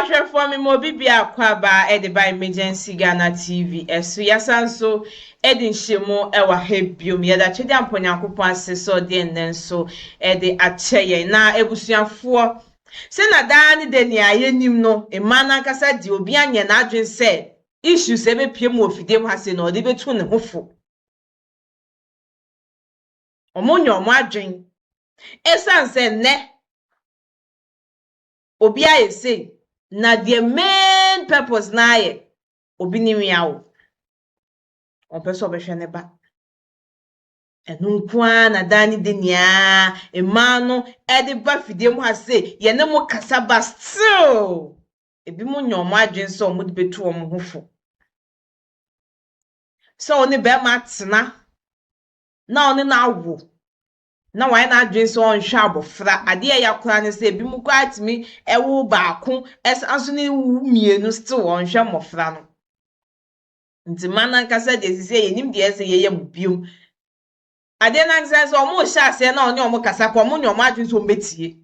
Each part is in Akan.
Ahwɛfoɔ me ma obi biako aba de ba Emergency Ghana TV so. Yɛasan nso de nhyɛmu wɔ ha biom. Yɛda Twedeampɔ Nyankopɔn ase sɛ ɔde ɛnnɛ nso de akyɛ yɛn. Na abusuafoɔ, sɛ na daa ne da nea yɛnim no, mmaa no ankasa deɛ obi anyɛ n'adwene sɛ issues a ɛbɛpue mu wɔ fidie mu ha sei no ɔde bɛtu ne ho fo. Wɔnyɛ wɔn adwene. Ɛsiane sɛ nnɛ obi ayɛ sei na deɛ main purpose no ayɛ obi ne wia wo. Ɔmpɛ sɛ ɔbɛhwɛ ne ba. Ɛno nko ara na daa ne de nyinaa mmaa no de ba fidie mu ha sei yɛne mo kasa ba still ebinom nya wɔn adwene sɛ wɔde bɛtu wɔn ho fo. Sɛ wo ne bɛrima atena na ɔne no awo na wayɛ n'adwene sɛ ɔnhwɛ abɔfra. Adeɛ a ɛyɛ koraa ne sɛ ebinom koraa tumi wo baako san so ne wo mmienu still ɔnhwɛ mmɔfra no. Nti mmaa no ankasa deɛ seesei yɛnim deɛ ɛsɛ sɛ yɛyɛ mo biom. Adeɛ no ankasa sɛ wɔrehyɛ aseɛ na ɔne wɔn kasa koraa wɔnyɛ wɔn adwene sɛ wɔbɛtie.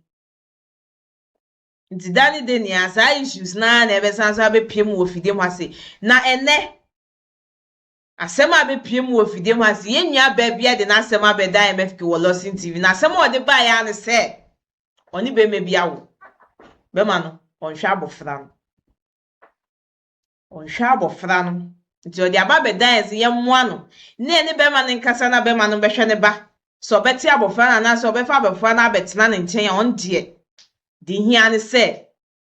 Nti da ne da nyinaa saa issues no ara na ɛbɛsan so abɛpue mu wɔ fidie mu ase. Na ɛnnɛ, asɛm a abɛpue mu wɔ fidie mu ase, yɛn nua baa bi de n'asɛm abɛda MFK wɔ Lawson TV. Na asɛm a ɔde baeɛ ara ne sɛ, ɔne bɛrima bi awo. Bɛrima no, ɔnhwɛ abɔfra no. Ɔnhwɛ abɔfra no. Nti ɔde aba abɛda yɛn sɛ yɛmmoa no. Ne yɛne bɛrima no nkasa na bɛrima no bɛhwɛ ne ba. Sɛ ɔbɛte abɔfra no anaasɛ ɔbɛfa abɔfra no abɛtena ne nkyɛn a, ɔno deɛ, deɛ hia ne sɛ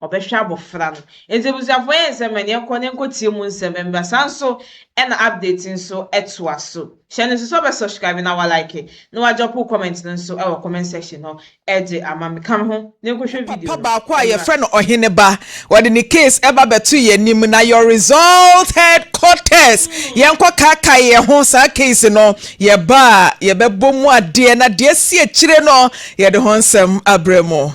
ɔbɛhwɛ abɔfra no. Nti abusuafoɔ yɛ nsɛm ɛne yɛnkɔ ne nkɔtie mu nsɛm mbra. Saa nso ɛna update nso ɛtoa so. Hyɛ no nso sɛ ɔbɛ subscribe na wa like na wa drop comment no nso ɛwɔ comment section hɔ ɛde ama me. Ka me ho ne nkɔhwɛ video Papa no. Baako a yɛfrɛ no Ɔhene Ba, wɔde ne case ɛba bɛto yɛn anim na your result headquarters. Yɛnkɔ kaakae yɛn ho saa case no, yɛba a yɛbɛbɔ mu adeɛ na deɛ si akyire no yɛde ho nsɛm abrɛ mu.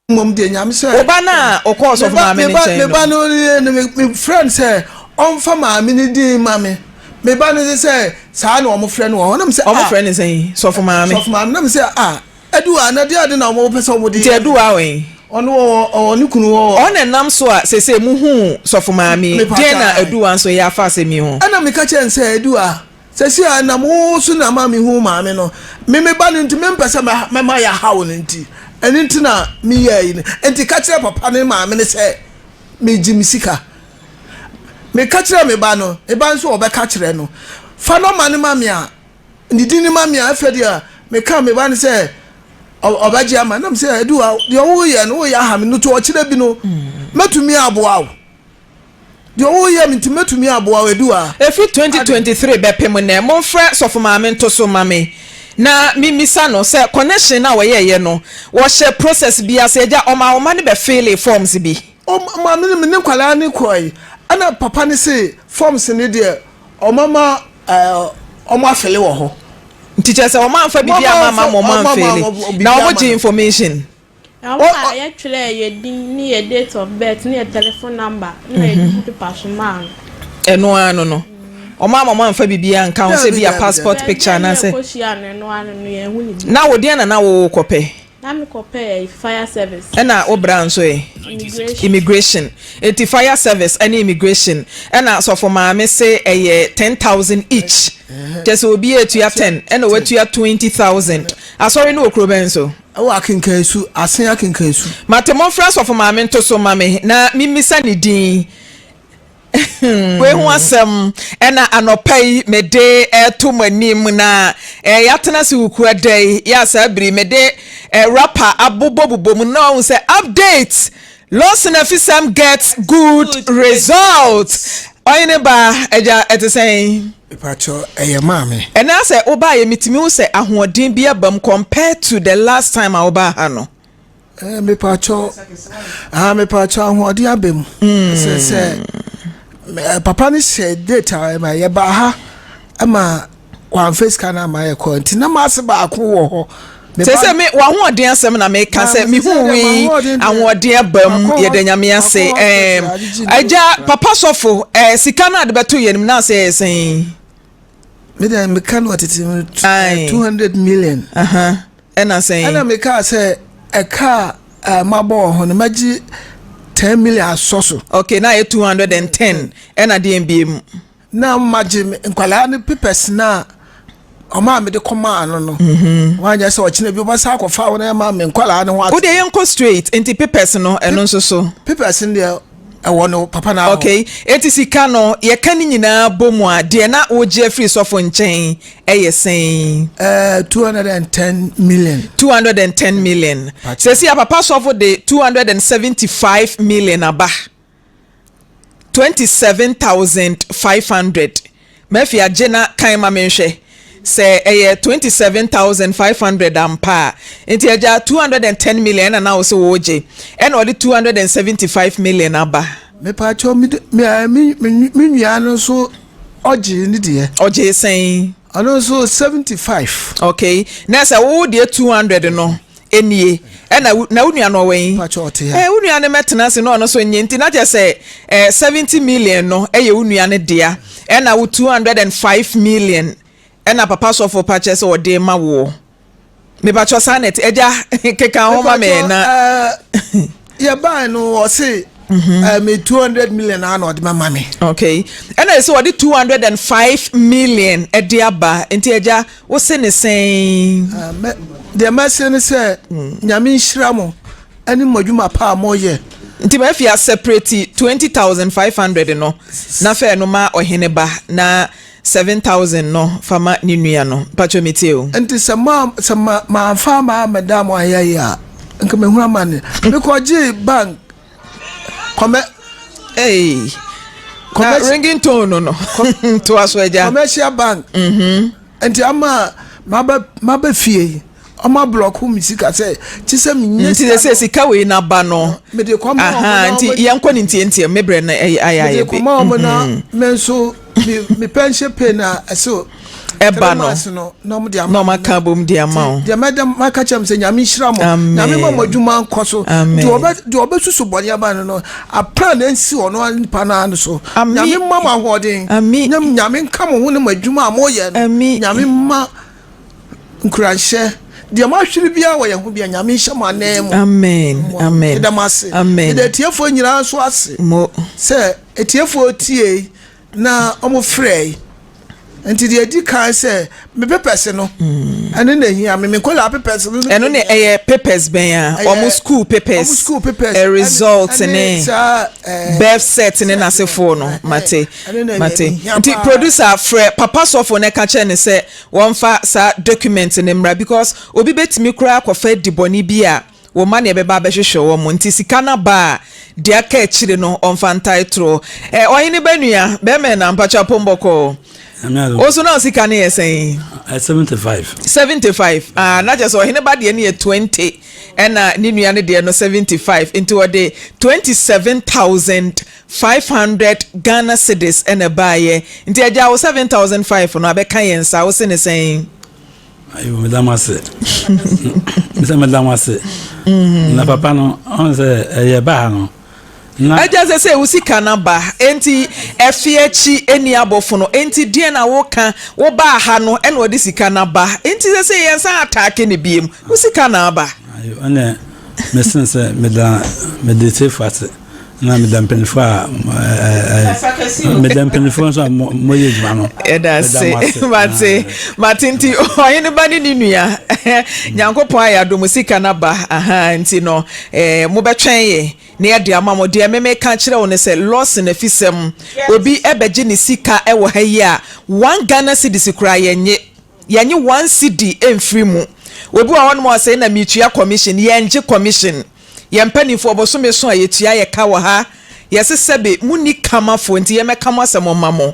Mmom deɛ Nyame sɛ. Wo ba no a ɔkɔɔ ɔsɔfo maame no nkyɛn no. Me ba no no me frɛ no sɛ ɔmfa maame no din ma me. Me ba no sɛ saa na wɔn frɛ no wɔ hɔ. Nam sɛ ah. Wɔn frɛ no sɛn? Sɔfo maame. Sɔfo maame nam sɛ ah Aduwa na deɛ ade na wɔn pɛ sɛ wɔn de. Nti Aduwa wɔ he? Ɔno ɔwɔ ɔwɔ ne kunu wɔ. Ɔno na ɛnam so a sese mo huu sɔfo maame yi. Deɛn na Aduwa nso yɛ afa asɛm yi ho? Ɛna meka kyerɛ no sɛ Aduwa sɛsi a ɛnam wo so na ama mehu maame no. Me me ba no nti mempɛ sɛ mɛma yɛahaw no nti ɛno nti na meyɛɛ yi no. Nti ka kyerɛ papa ne maame no sɛ megye me sika. Meka kyerɛ me ba no, me ba nso ɔbɛka kyerɛ no. Fa nɔma no ma me a, ne din no ma me a, afei deɛ meka me ba no sɛ ɔbɛgye ama. Nam sɛ Aduwa deɛ woyɛ no woyɛ aha me no to ɔkyerɛ bi no mɛtumi aboa wo. Deɛ woyɛ me nti mɛtumi aboa wo Aduwa. Ɛfiri 2023 bɛpem nnɛ, momfrɛ Sɔfo Maame nto so mma me na memmisa no sɛ connection no a wɔyɛeɛ no wɔhyɛ process bi ase? Agya, ɔmaa wo mma no bɛ fillee forms bi? Ɔmaa me ne nkwadaa no kɔe, ɛna papa no se forms no deɛ ɔmama wɔn afele wɔ hɔ. Nti kyerɛ sɛ wɔn amfa biribi amma ama mo wɔn amfeele na wɔn gye information. Ɛhɔ a yɛtwerɛɛ yɛ din ne yɛ date of birth ne yɛ telephone number na yɛde gu paper so maa no. Ɛno ara no no wɔn ama mo amfa biribiara anka ho sɛ bi a passport picture anaasɛ. Baabi a yɛkɔhyiaa no ɛno ara no no yɛanhu no bio. Na wo deɛn na na wokɔpɛ? Na mekɔpɛ fire service. Ɛna wo bra nso ɛ? Immigration. Immigration. Enti fire service ɛne immigration ɛna sɔfo maame se ɛyɛ 10,000 each. Kyerɛ sɛ obiara atua 10 ɛna watua 20,000. Asɔre no wɔ kuro bɛn so? Ɛwɔ Akenkansu, Asen Akenkansu. Mate monfrɛ sɔfo maame nto so ma me na memmisa ne din. Wei ho asɛm ɛna anɔpa yi mede ɛto mo anim na yɛatena ase wukua da yi yɛ a saa bere mede rapper abobɔbobɔ mu na wahu sɛ update Lawson Afisam gets good result. Ɔhene ba agya ɛte sɛn? Mepakyɛw ɛyɛ maame. Ɛnɛ asɛ wobaayɛ metumi hu sɛ ahoɔden bi aba mu compared to the last time a wobaa ha no. Eh, mepakyɛw ah mepakyɛw ahoɔden aba mu. Sɛ sɛ eh, papa no hyɛ date a ɛma yɛbaa ha ɛma wamfa sika no ama yɛkɔ nti na maase baako wɔ hɔ. Sɛ sɛ me w'ahoɔden asɛm na meka sɛ mehu wi ahoɔden aba mu yɛda Nyame ase. Ɛɛm agya papa sɔfo ɛɛ sika no a de bɛto yɛn mu na asɛ yɛ sɛn? Me deɛ meka no ɔtete mu 200 million. Ɛna sɛn? Ɛna meka sɛ ɛka a mabɔ wɔ ho no mɛgye. 10 million asɔ so. Okay, na ayɛ 210 ɛna deɛ mbie mu. Na magye nkwadaa no papers na ɔmo a mede kɔmaa no no. Wanyɛ sɛ ɔkyena bi ɔbɛsa akɔfa wo na ɛma me nkwadaa no ho ate. Wo deɛ yɛnkɔ straight nti papers no ɛno nso so. Papers no deɛ ɛwɔ no papa na. Okay, eti sika no yɛka ne nyinaa bɔ mu a deɛ na wogye afiri sɔfo nkyɛn ɛyɛ sɛn? 210 million. 210 million. Sɛsi a papa sɔfo de 275 million aba. 27,500. Mɛfi agye na kan ma menhwɛ sɛ ɛyɛ 27,500 ampa a, nti agya 210 million ɛna na wo sɛ wɔregye, ɛna ɔde 275 million aba. Mepaakyɛw, me me nua no nso ɔgye ne deɛ. Ɔgye sɛn? Ɔno nso 75. Okay, na sɛ wo deɛ 200 no enie, ɛna na wo nua no ɔwɔ yi? Mpakyɛw, ɔte ha. Wo nua no mɛtena ase na ɔno nso nye, nti na kyerɛ sɛ 70 million no ɛyɛ wo nua no dea, ɛna wo 205 million ɛna papa sɔfo pa kyerɛ sɛ ɔde ma woɔ. Mepakyɛw, saa net agya keka ho ma me na. Yɛbaa no ɔse me 200 million a na ɔde ma me. Okay, ɛna ɛsɛ wɔde 205 million ɛde aba, nti agya wo se ne sɛn? Deɛ mɛse ne sɛ Nyame nhyira mo ɛne mo adwuma pa a moyɛ. Nti mafi a separate 20,500 no na fɛ no ma ɔhene ba, na 7,000 no fama ne nua no. Mpatwa mi tie o. Nti sɛ ma sɛ ma maamfa ma amɛda mo ayɛ yi a, nka mehunu ama ne mekɔgye bank kɔmɛ. Hey. Na ringing tone no to aso agya. Commercial bank. Nti ama maba fie, ɔma block mi sika sɛ kyi sɛ mi nye. Nti sɛ sika wei n'aba no. Mede kɔma ɔmo na nti yɛn kɔ ne ntiantia mebrɛ no ɛyɛ ayɛ ayɛ bi. Mede kɔma ɔmo na me nso mi pension pay na ɛso. Ɛba no na ɔmo de ama na ɔmo aka bom de ama wo. Deɛ mɛda maka kyerɛ m sɛ Nyame nhyira mo, Nyame ma mo adwuma nkɔ so. Deɛ ɔbɛsusu bɔne aba no apra na nsi ɔno nipa no ano so. Nyame ma mo ahoɔden, Nyame nka mo ho ne mo adwuma a moyɛ no. Nyame ma nkuranhyɛ deɛ mahwere biara wɔ yɛn ho bia, Nyame nhyɛ mo anan mu. Amen, amen. Ɛda mo ase. Amen. Ɛda atiefoɔ nyinaa nso ase mo sɛ atiefoɔ tie na ɔmo frɛ. Nti deɛ edi kan sɛ me papers no, ɛno na ehia me, me nkɔla papers no. Ɛno ne ɛyɛ papers bɛn a? Ɔmo school papers? Ɔmo school papers. Ɛ result ne birth cert ne n'asefoɔ no. Mate, mate. Nti producer, frɛ papa sɔfo ne ka kyerɛ ne sɛ wɔmfa saa document ne mmra, because obi bɛtumi koraa akɔfa di bɔne bi a wɔn mma ne ɛbɛba abɛhwehwɛ wɔn. Nti sika no ba a, deɛ aka akyire no ɔmfa ntaetoro. Ɔhene ba nua bɛrima na mpatwa pombɔkɔ osu na sika no yɛ sɛn? 75. 75. Ah, na kyerɛ sɛ ɔhene ba deɛ no yɛ 20, ɛna ne nua no deɛ no 75, nti wɔde 27,500 Ghana cedis ɛna baayɛ. Nti agya, wo 7,500 no abɛka yɛn nsa, wo se ne sɛn? Ayo, meda mo ase, mesɛ meda mo ase. Na papa no ɔn sɛ ɛyɛ baa no na agya sɛ wo sika no ba, enti ɛfe akyi ɛni abɔfo no, enti deɛ na woka wobaa ha no ɛna ɔde sika no ba, enti sɛ yɛn nsa ataake ne biem, wo sika na aba. Ayo, ɛnɛ mesen sɛ meda mede tiefo ase na meda mpanyinfoɔ a meda mpanyinfoɔ nso a moyɛ adwuma no. Yɛda ase, mate, mate. Nti ɔhene ba ne ne nua, Nyankopɔn ayɛ adom, sika no ba aha, nti no mobɛtwɛn yɛ na yɛde ama mo. Deɛ meme ka kyerɛ wo no sɛ Lawson afisɛm, obi ɛbɛgye ne sika ɛwɔ ha yi a, 1 Ghana cedis koraa yɛnye 1 cedi ɛmfiri mu. Obi wɔ hɔnom a ɔsɛ na metua commission, yɛngye commission. Yɛn mpanimfoɔ bɔsome so a yɛtua yɛ ka wɔ ha, yɛsɛ sɛbe munni kamafoɔ, nti yɛmɛka mo asɛm ɔma mo.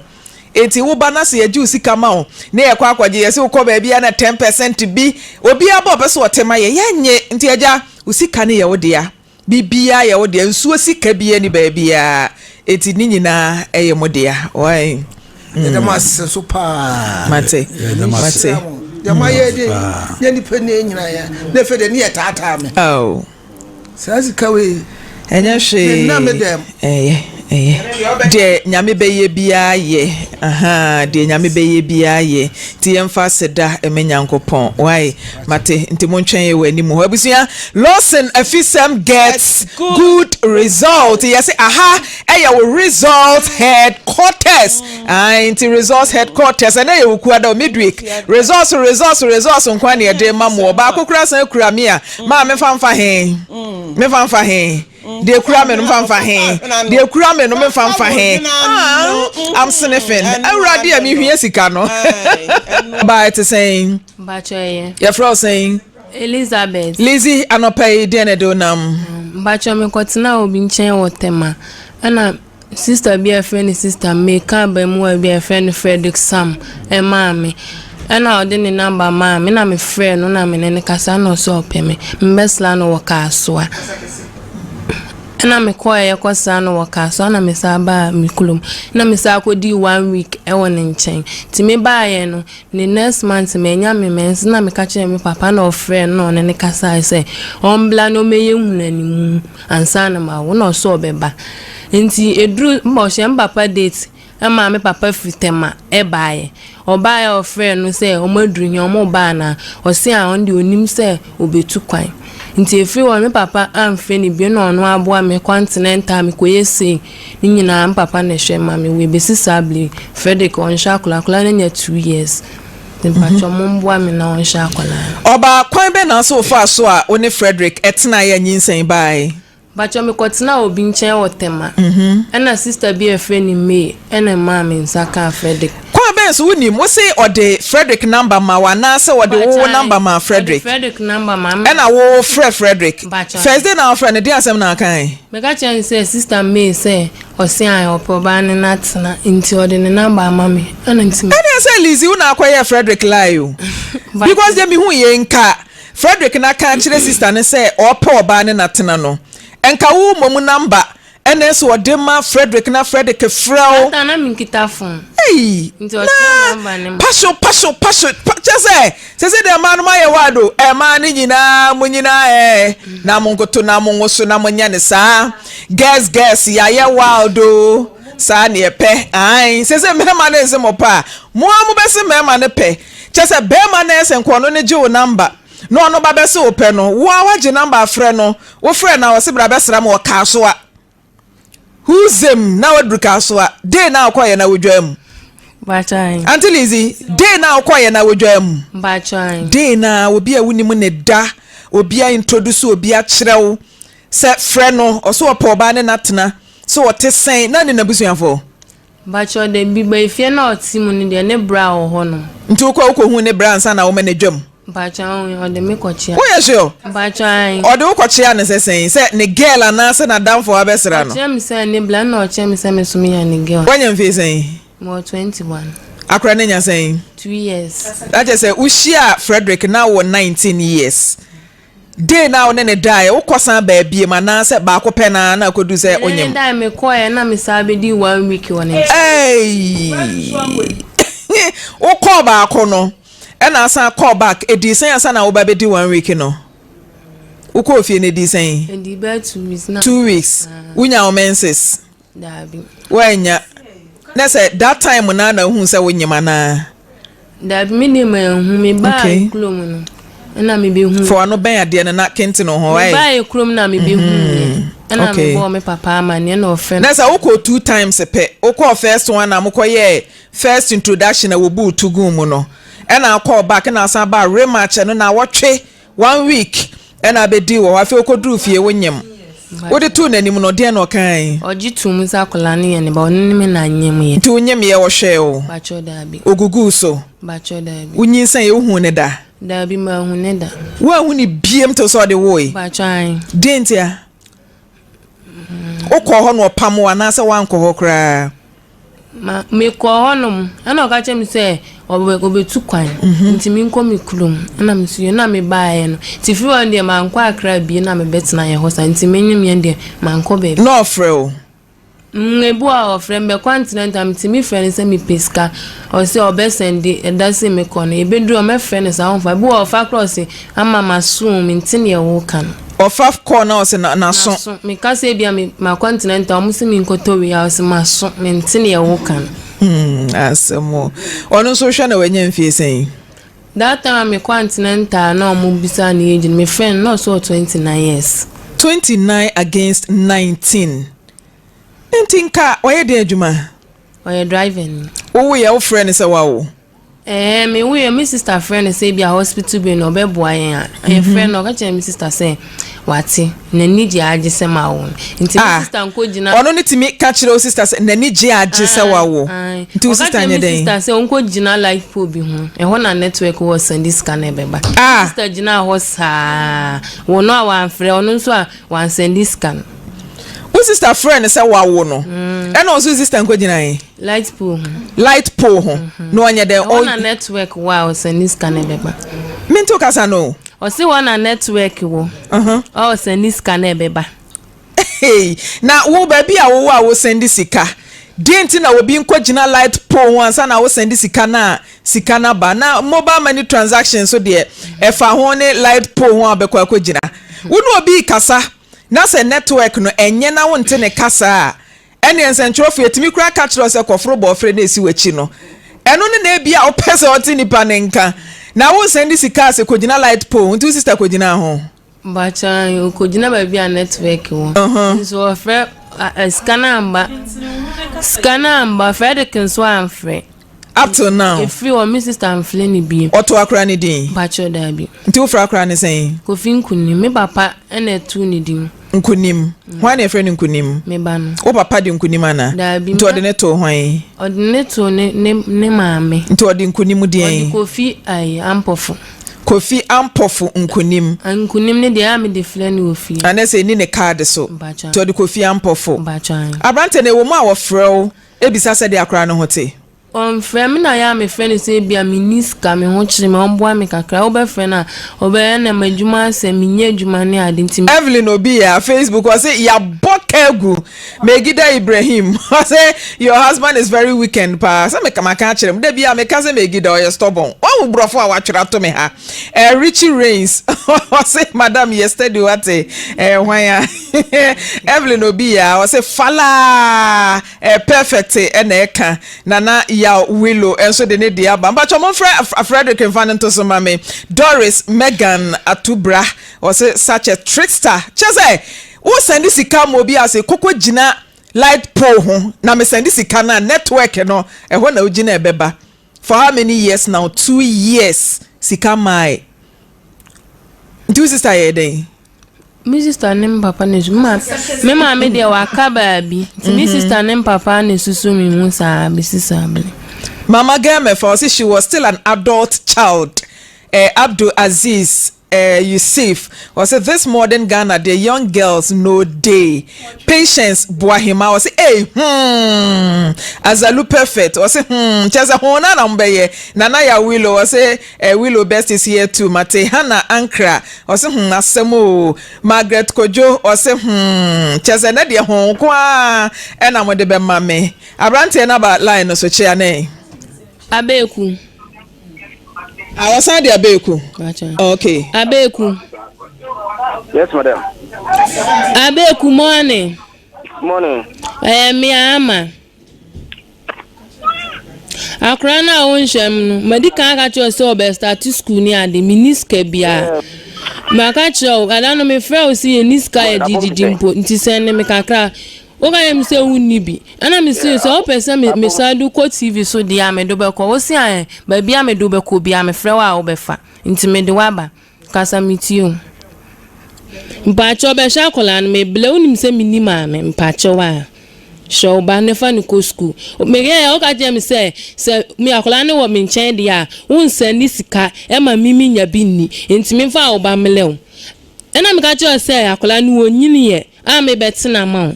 Eti woba na sɛ yɛgye wo sika ma wo na yɛkɔ akɔgye, yɛsɛ wokɔ baabi a na 10% bi obiara bɔ ɔpɛ sɛ ɔte ma yɛ, yɛnyɛ. Nti agya, wo sika no yɛ wo dea, biribiara yɛ wo dea, nsuo sika bi ani baabiara, eti ne nyinaa ɛyɛ mo dea wɔn. Yɛda mo ase so paa. Mate, mate. Deɛ mo ayɛ de nyɛ nipa ne nyinaa yɛ na efe de ne yɛ taataa me. Oh. Saa sika wei. Ɛnyɛ hwee. Ne nna me dɛm. Ɛyɛ. Ɛyɛ. Deɛ Nyame bɛyɛ biara yɛ. Ahaa, deɛ Nyame bɛyɛ biara yɛ. Nti yɛmfa aseda mma Nyankopɔn. Wai? Mate. Nti montwɛn yɛ wɔ anim hɔ. Abusua, Lawson Afisɛm gets good result. Yɛse aha ɛyɛ wo result headquarters. Ae, nti results headquarters. Ɛnɛ yɛ Wukuada o, midweek. Results, results, results nkoa na yɛde ma mo. Baako koraa san kura me a, maa memfa mfa he? Memfa mfa he? Deɛ ekura me no mfa mfa he? Deɛ ekura me no memfa mfa he? Ah, I'm sniffing. Awurade a mehia sika no. Baa ɛte sɛn? Mpakyɛ ɛyɛ. Yɛfrɛ wo sɛn? Elizabeth. Lizzy, anɔpa yi deɛ na ɛde wo nam? Mpakyɛ mekɔtenaa obi nkyɛn wɔ Tema ɛna Sister bi a yɛfrɛ no Sister May kaa abaamua bi a yɛfrɛ no Frederick Sam maa me. Ɛna ɔde ne number maa me na mefrɛɛ no na me ne no kasa na ɔsɛ ɔpɛ me. Mebɛsra no wɔ Kasoa. Ɛna mekɔɛ yɛkɔsra no wɔ Kasoa na mesan baa me kurom. Na mesan kɔdii one week ɛwɔ ne nkyɛn. Nti mebaeɛ no, Ne next month manya me menses na meka kyerɛɛ me papa na ɔfrɛɛ no na ɔne no kasae sɛ ɔmbra na ɔmmɛyɛ nhunanimu ansa na mawo na ɔsɛ ɔbɛba nti ɛduru ɔhyɛ me papa date ɛmaa me papa firi Tema ɛbaeɛ ɔbaeɛ a ɔfrɛɛ no sɛ ɔmo aduru he ɔmo ba anaa ɔse a ɔno deɛ ɔnim sɛ ɔbɛtu kwan nti ɛfiri hɔ no me papa amfrɛ no bio na ɔno aboa me continental mekɔyɛ sei Ne nyinaa me papa na ɛhwɛ ma me wei bɛsi saa bere yi Frederick ɔnhwɛ akwadaa akwadaa no anya 2 years mpakyɛ mo mboa me na ɔnhwɛ akwadaa no. Ɔbaa, kwan bɛn na nso wofaa so a wo ne Frederick tenaeɛ a nyinsɛn baeɛ? Mpakyɛ mekɔtenaa obi nkyɛn wɔ Tema ɛna sister bi a yɛfrɛ no May ɛna ɛmaa me nsa kaa Frederick. Kwan bɛn so? Wonim, wose ɔde Frederick number ma wo anaasɛ ɔde wo wo number maa Mpakyɛ ɔde Frederick? Frederick number maa me. Ɛna wo frɛ Frederick. Mpakyɛ. First day na wofrɛ no, deɛn asɛm na wokae? Meka kyerɛɛ no sɛ sister May sɛ ɔse ae ɔpɛ ɔbaa ne no atena nti ɔde ne number ama me ɛna nti me. Ɛneɛ sɛ Lizzy wo na akɔyɛɛ Frederick lie o because deɛ mehu yei nka Frederick na aka akyerɛ sister no sɛ ɔpɛ ɔbaa ne no atena no nka wo mmom number ɛna ɛsɛ ɔde ma Frederick na Frederick frɛ wo. That time na menkita phone Ei nti ɔkyerɛw na number no ma. pasho pasho pasho pa kyerɛ sɛ sese deɛ mmaa no moayɛ wild o mmaa no nyinaa mo nyinaa ɛɛ na mo nkoto na mo nwoso na mo nyɛ ne saa girls girls yɛayɛ wild o saa ne yɛpɛ ae sese mmarima no nse mo pɛ a mo ara mo bɛse mmarima no pɛ kyerɛ sɛ barima no ɛsɛ nka ɔno ne gye wo number na ɔno ba bɛse wo pɛ no wo ara wagye number afrɛ no wofrɛ no a ɔse bra bɛsra me wɔ Kasoa Huzem na waduru Kasoa day na wokɔyɛ na wodwaa mu. Mpakyɛw. Auntie Lizzy, day na wokɔyɛ na wodwaa mu. Mpakyɛw. Day na obi a wonim ne da, obi a introduce obi akyerɛ wo sɛ frɛ no, ɔso ɔpɛ ɔbaa ne no atena, sɛ ɔte sɛn, na ne n'abusuafoɔ. Mpakyɛw dabi, but efie no a ɔte mu no deɛ ne bra wɔ hɔ nom. Nti wokɔ wokɔhuu ne bra ansa na woma no adwam? Mpakyɛw ɔde me kɔkyea. Woyɛ sure? Mpakyɛw ae. Ɔde wo kɔkyea no sɛ sɛn? Sɛ ne girl anaa sɛ n'adamfo abɛsra no? Ɔkyerɛ me sɛ ne bra ɛna ɔkyerɛ me sɛ me nso meyɛ ne girl. Woanya mfie sɛn? Mewɔ 21. Akora no anya sɛn? 2 years. Na kyerɛ sɛ wohyiaa Frederick na wowɔ 19 years. Day no a wo ne no daeɛ, wokɔ san baa biom anaa sɛ baako pɛ no ara na akɔduru sɛ Me ne wonyem? no daeɛ, mekɔeɛ na mesan bɛdii one week wɔ ne nkyɛn. Eii! Wokɔɔ baako no ɛna asan kɔɔ back, ɛdii sɛn ansa na woba bɛdi one week no? Wokɔɔ fie no ɛdii sɛn? Ɛdii bɛyɛ 2 weeks na. 2 weeks, wonya wo menses? Daabi. Woannya. Na sɛ that time no ara na wohuu sɛ wonyem anaa? Daabi, me deɛ manhu. Mebaa Okay. kurom no, ɛna mebɛhu. Fa w'ano bɛn adeɛ no na kente no ho. Ae. Mebaa kurom na mebɛhuiɛ. Ɛna Okay. mebɔɔ me papa amanneɛ na ɔfrɛ Na no. sɛ wokɔɔ two times pɛ, wokɔɔ first one a mokɔyɛɛ first introduction a wɔbuu to guu mu no, ɛna wokɔɔ back na asan baa rematch ɛno naawɔtwe one week ɛna abɛdii wɔ hɔ, afei wokɔduruu fie wonyem. Wode too n'anim no, deɛn na ɔkae? Ɔgye too mu sɛ akwadaa no yɛ ne ba, ɔno ne me na nyemyɛ. Nti wonyemyɛ ɔhwɛɛ wo? Bakyɛ daabi. Ɔguguu so? Bakyɛ daabi. Wonyinsɛn yɛ wohuu no da? Daabi, manhu no da. Woanhu no biem till sɛ ɔde woe? Bakyɛ ae. Deɛn ntia? Wokɔɔ hɔ na ɔpam wo anaasɛ woankɔ hɔ koraa? Ma mekɔɔ hɔnom, ɛna ɔka kyerɛ me sɛ ɔbɛ ɔbɛtu kwan nti menkɔ me kurom. Ɛna me nso na mebaeɛ no. Nti firi hɔ no deɛ mankɔ Accra bio na mebɛtenaeɛ hɔ saa nti menyem deɛ mankɔ baabi. Na ɔfrɛ wo? Ebi wɔ hɔ a ɔfrɛ me bɛkɔ antenatal metumi frɛ no sɛ mepɛ sika ɔse ɔbɛsɛnde ɛda sɛ mekɔ no yɛbɛduru hɔ mɛfrɛ no saa ɔmfa ebi wɔ hɔ ɔfa koraa ɔse ama maso o mente deɛ woka no. Ɔfa call na ɔse na n'aso. N'aso. Meka sɛ ebia me makɔ antenatal ɔmo se menkɔtɔ wei a ɔse m'aso mente neɛ woka no. Hmm asɛm o. Ɔno nso wohwɛ na wanya mfie sɛn? That time a mekɔ antenatal na ɔmo bisaa ne age no mefrɛ no na ɔse ɔwɔ 29 years. 29 against 19 nti nka ɔyɛ deɛn adwuma? Ɔyɛ driver ni. Wowoeɛ wofrɛɛ no sɛ woawo? Ɛɛ me wuiɛ me sister frɛ no sɛ ebia hospital bi no ɔbɛboa yɛn a yɛfrɛ no ɔka kyerɛ me sister sɛ wate n'ani gye agye sɛ mawo no nti me Ah, sister nkɔ gyina ɔno ne tumi ka kyerɛ wo sister sɛ n'ani gye agye sɛ wawo nti wo ɔka sister kyerɛ nyɛ me dɛn? sister sɛ ɔnkɔ gyina light pole bi ho ɛhɔ na network wɔ sɛnde sika na ɛbɛba me Ah. sister gyina hɔ saa wɔ no a wamfrɛ ɔno nso a wansɛnde sika no. Wo sister frɛ no sɛ wawo no ɛna ɔso sister nkɔ gyina he? Light pole ho. Light pole ho na ɔnyɛ dɛn? Ɛhɔ na network wɔ a ɔsɛnde sika no ɛbɛba. Mente wo kasa no o. Ɔse hɔ na network wɔ a ɔsɛnde sika no ɛbɛba. Hey, na wo baabi a wowɔ a wo sɛnde sika, deɛ nti na obi nkɔ gyina light pole ho ansa na wo sɛnde sika no a sika no aba? Na mobile money transaction nso deɛ ɛfa ho ne light pole ho a wobɛkɔ akɔ gyina. Wo ne obi rekasa na sɛ network no ɛnyɛ na wonte ne kasa a, ɛneɛ nsɛntwerɛfoɔ yɛtumi koraa ka kyerɛ wo sɛ kɔforo bɔɔfrɛ na ɛsi w'akyi no. Ɛno ne na ebia wopɛ sɛ ɔte nipa no nka. Na wonsan de sika ase kɔgyina light pole ho, nti wo sister kɔgyinaa ho? Mpakyɛw ɔkɔgyina baabi a network wɔ. Nso ɔfrɛ sika no amba. Sika no amba, Fredrick nso amfrɛ. Up till now. Efiri hɔ me sister nfrɛ no bio. Ɔto akora no din? Mpakyɛw daabi. Nti wofrɛ akora no sɛn? Kofi Nkunim. Me papa na ɛtoo ne din. Nkunim. Hwan na yɛfrɛ no Nkunim? Me ba no. Wo papa de Nkunim anaa? Daabi. Nti ɔde no too hwan? Ɔde no too ne ne ne maame. Nti ɔde Nkunim deɛn? Ɔde Kofi ayi Ampɔfo. Kofi Ampɔfo Nkunim. Nkunim no deɛ ɛyɛ a mede frɛ no wɔ fie. Anaasɛ ɛnni ne kaade so. Mpakyɛw. Nti ɔde Kofi Ampɔfo. Mpakyɛw ae. Aberanteɛ no ɛwɔ mu a wɔfrɛ wo Ebisa sɛdeɛ akwadaa no ho te. Ɔmfrɛ me na yɛ a mefrɛ no sɛ ebia menni sika, me ho kyere me, ɔmboa me kakra. Wobɛfrɛ no a, ɔbɛyɛ na m'adwuma asɛe, mennya adwuma ne ade nti. Evelyn Obiya, Facebook, ɔse yabɔ ka agu. Megida Ibrahim, ɔse your husband is very weekend paa. Sɛ meka maka akyerɛ mo, da biara meka sɛ Megida ɔyɛ stubborn. Wahu borɔfo a watwerɛ ato me ha. Eh, Richie Rains, ɔse madam yɛ steady wate. Eh, hwan a? Evelyn Obiya, ɔse falaa. Eh perfect na ɛka. Nana Yaw Willow nso de ne deɛ aba. Mpakyɛ momfrɛ Frederick mfa no nto so ma me. Doris Megan Atubra ɔse such a trickster. Kyerɛ sɛ wo sɛnde sika ma obi ase koko gyina light pole ho na me sɛnde sika no a network no ɛhɔ na wogyina ɛbɛba. For how many years now? 2 years sika mae. Nti wo sister yɛɛ dɛn? Me sister ne me papa na esu me me maame deɛ waka baabi nti me mhm. sister ne me papa na esusu me mu saa besi saa bere. Mama Germefa ɔsi she was still an adult child. Eh, Abdul Aziz eh, Yusuf ɔsi this modern Ghana deɛ young girls no dey patience Boahema ɔsi eh hmm Azalu perfect ɔsi hmm kyerɛ sɛ ho na na mo bɛyɛ Nana Yawilo ɔsi eh, Willow best is here too mate Hannah Ankra Ɔse hmm asɛm oo. Margaret Kojo ɔse hmm kyerɛ sɛ ɛnɛ deɛ hoo nko ara ɛna mode bɛma me. Abranteɛ no aba line no so kyea ne. Abeeku. Ah ɔsan de Abeeku. Okay. Abeeku. Yes madam. Abeeku morning. Morning. Ɛyɛ me Ama. Akora no a wonhwɛ m no, madi kan aka kyerɛ wo sɛ ɔbɛ start school ne ade, menni sika biara. Maka kyerɛ wo, ada no mefrɛ wo sɛ yɛnni sika yɛde didi mpo, nti sɛnde me kakra. Woka kyerɛ me sɛ wonni bi. Ɛna mese sɛ wopɛ sɛ mesan de kɔ TV so deɛ a mede wobɛkɔ. Wo se ae, baabi a mede wobɛkɔ biara mefrɛ wo a wobɛfa. Nti mede wo aba. Kasa metie o. Mpakyɛw bɛhwɛ akwadaa no meblɛ wonim sɛ menni maame mpakyɛw a hwɛ wo ba no fa no kɔ sukuu meyɛɛ woka kyerɛ me sɛ sɛ me akwadaa no wɔ me nkyɛn deɛ a wonsɛnde sika ɛma me menya bi nni nti memfa wo ba mmelɛ wo ɛna meka kyerɛ sɛ akwadaa no wɔnyiniiɛ a mebɛtena ma wo.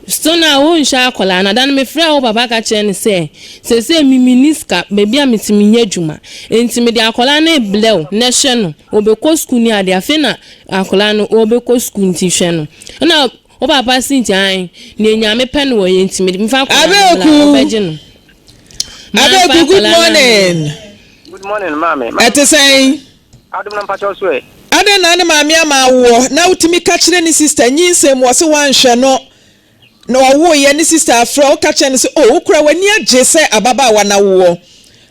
So na wonhwɛ akwadaa no? Da no mefrɛɛ wo papa ka kyerɛɛ no sɛ, seesei me menni sika, baabi a mete menyɛ adwuma, enti mede akwadaa no rebrɛ wo na hwɛ no, ɔbɛkɔ sukuu ne adeɛ, afei na akwadaa no ɔrebɛkɔ sukuu nti hwɛ no. Ɛna wo papa se nti ae, nea Nyame pɛ no wɔyɛ nti mede mefa akwadaa no bra, ɔbɛgye no. Abeku, good morning. Good morning, maame. Ɛte sɛn? Adom na mpakyɛw so ɛ. Adɛn na ne maame ama awoɔ na wotumi ka kyerɛ ne sister nyinsɛn mu ɔse wanhwɛ no na ɔwoeɛ ne sister afrɛ wo ka kyerɛ no sɛ oh wo koraa w'ani agye sɛ ababaawa no awoɔ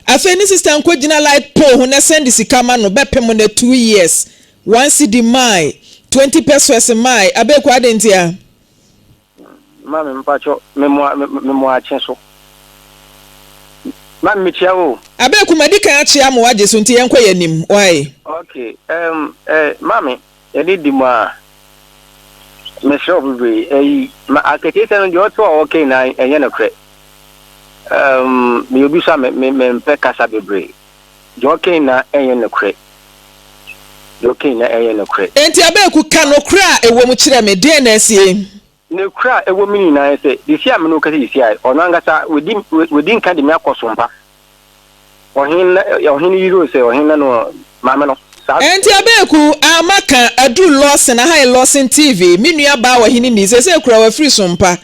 afei ne sister nkɔ gyina light pole ho na send sika ma no bɛpem no 2 years 1 cedi mae, 20 pesewas mae. Abeku, adɛn ntia? Maame, mpakyɛ memoa akye so. Maame, mekyia wo. Abeku, madi kan akyea ma wagye so nti yɛnkɔ yɛn anim. Why? Okay. Maame, yɛde di mu a, mesrɛ wo bebree. Ɛyi, ma aketeesia no deɛ ɔte a ɔka nyinaa ɛnyɛ nokorɛ. Meyɛ obi so a mempɛ kasa bebree. Deɛ ɔka nyinaa ɛnyɛ nokorɛ. Deɛ ɔka nyinaa ɛnyɛ nokorɛ. Enti Abeku, ka nokorɛ a ɛwɔ mu kyerɛ me. Deɛn na asie? Nokorɛ a ɛwɔ mu nyinaa ne sɛ, seesei a me ne wo kasa seesei a, ɔno ankasa wadi wadi nka de me akɔ so mpa. Ɔhene na ɔhene yere o sɛ ɔhene na no maame no. Saa. Enti Abeku, a maka aduru Lawson, aha yɛ Lawson TV, me nua baa ɔhene ni, seesei koraa wafiri so mpa.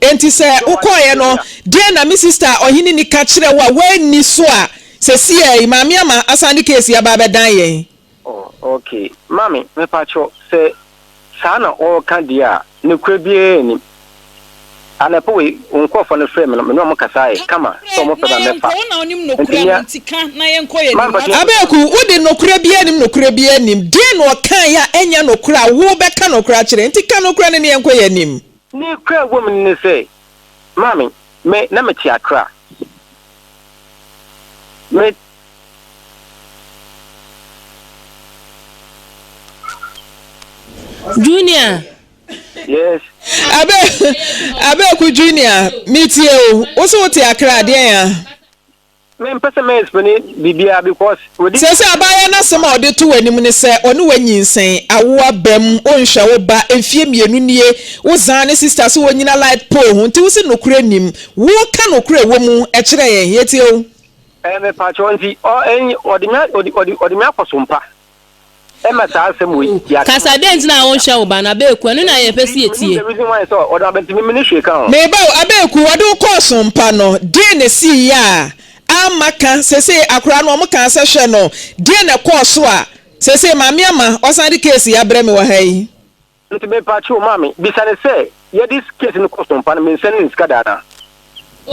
Enti sɛ wokɔeɛ no, deɛn na me sister ɔhene ni ka kyerɛɛ wo a woanni so a seesei yi Maame Ama asan de case yi aba abɛdan yɛn? Oh ok mame mepakyɛw sɛ saa na ɔreka deɛ a nokorɛ biara nnim. Anɔpa wei wo nkorɔfoɔ no frɛɛ me no me ne wɔn kasaeɛ kama sɛ wɔn pɛ me a mɛfa nti mea mame mpakyɛw. Abeku wode nokorɛ biara nnim nokorɛ biara nnim deɛn na ɔkaeɛ a ɛnyɛ nokorɛ a wobɛka nokorɛ akyerɛ nti ka nokorɛ no ne yɛnkɔ yɛn anim. Nokorɛ a ɛwɔ mu ne sɛ mame me na mete Accra me. Junior. Yes. Abe Abeku Junior, metie o. Wo so wote Accra deɛn a? Mempɛ sɛ mɛ explain biribiara because wɔdi. Sɛ sɛ abaayewa no asɛm a ɔde to w'anim ne sɛ ɔne wo anyinsɛn, awo aba mu, wonhwɛ wo ba, mfie mmienu nie, wo zaa ne sister sɛ wɔnyina light pole ho, nti wo se nokorɛ nnim. Wo ka nokorɛ ɛwɔ mu kyerɛ yɛn, yɛtie wo. Ɛɛ mepakyɛw nti ɔ ɛn ɔde me ɔde ɔde ɔde me akɔ so mpa ɛma saa asɛm wei yɛ asɛm. Kasa dɛn nti na wonhwɛ wo ba no Abeeku ɛno na yɛpɛ sɛ yɛtie. Menim the reason why sɛ ɔde aba nti me mene hwee ka ho. Meba o Abeeku wɔde wo kɔɔ so mpa no deɛn na ɛsiiɛ a amma ka sesei akoraa no wɔn kaa sɛ hwɛ no deɛn na ɛkɔɔ so a sesei maame ama wasan de case yi abrɛ me wɔ ha yi. Nti mepakyew maame bisa no sɛ yɛde case no kɔ so mpa no mensɛne no sika da anaa.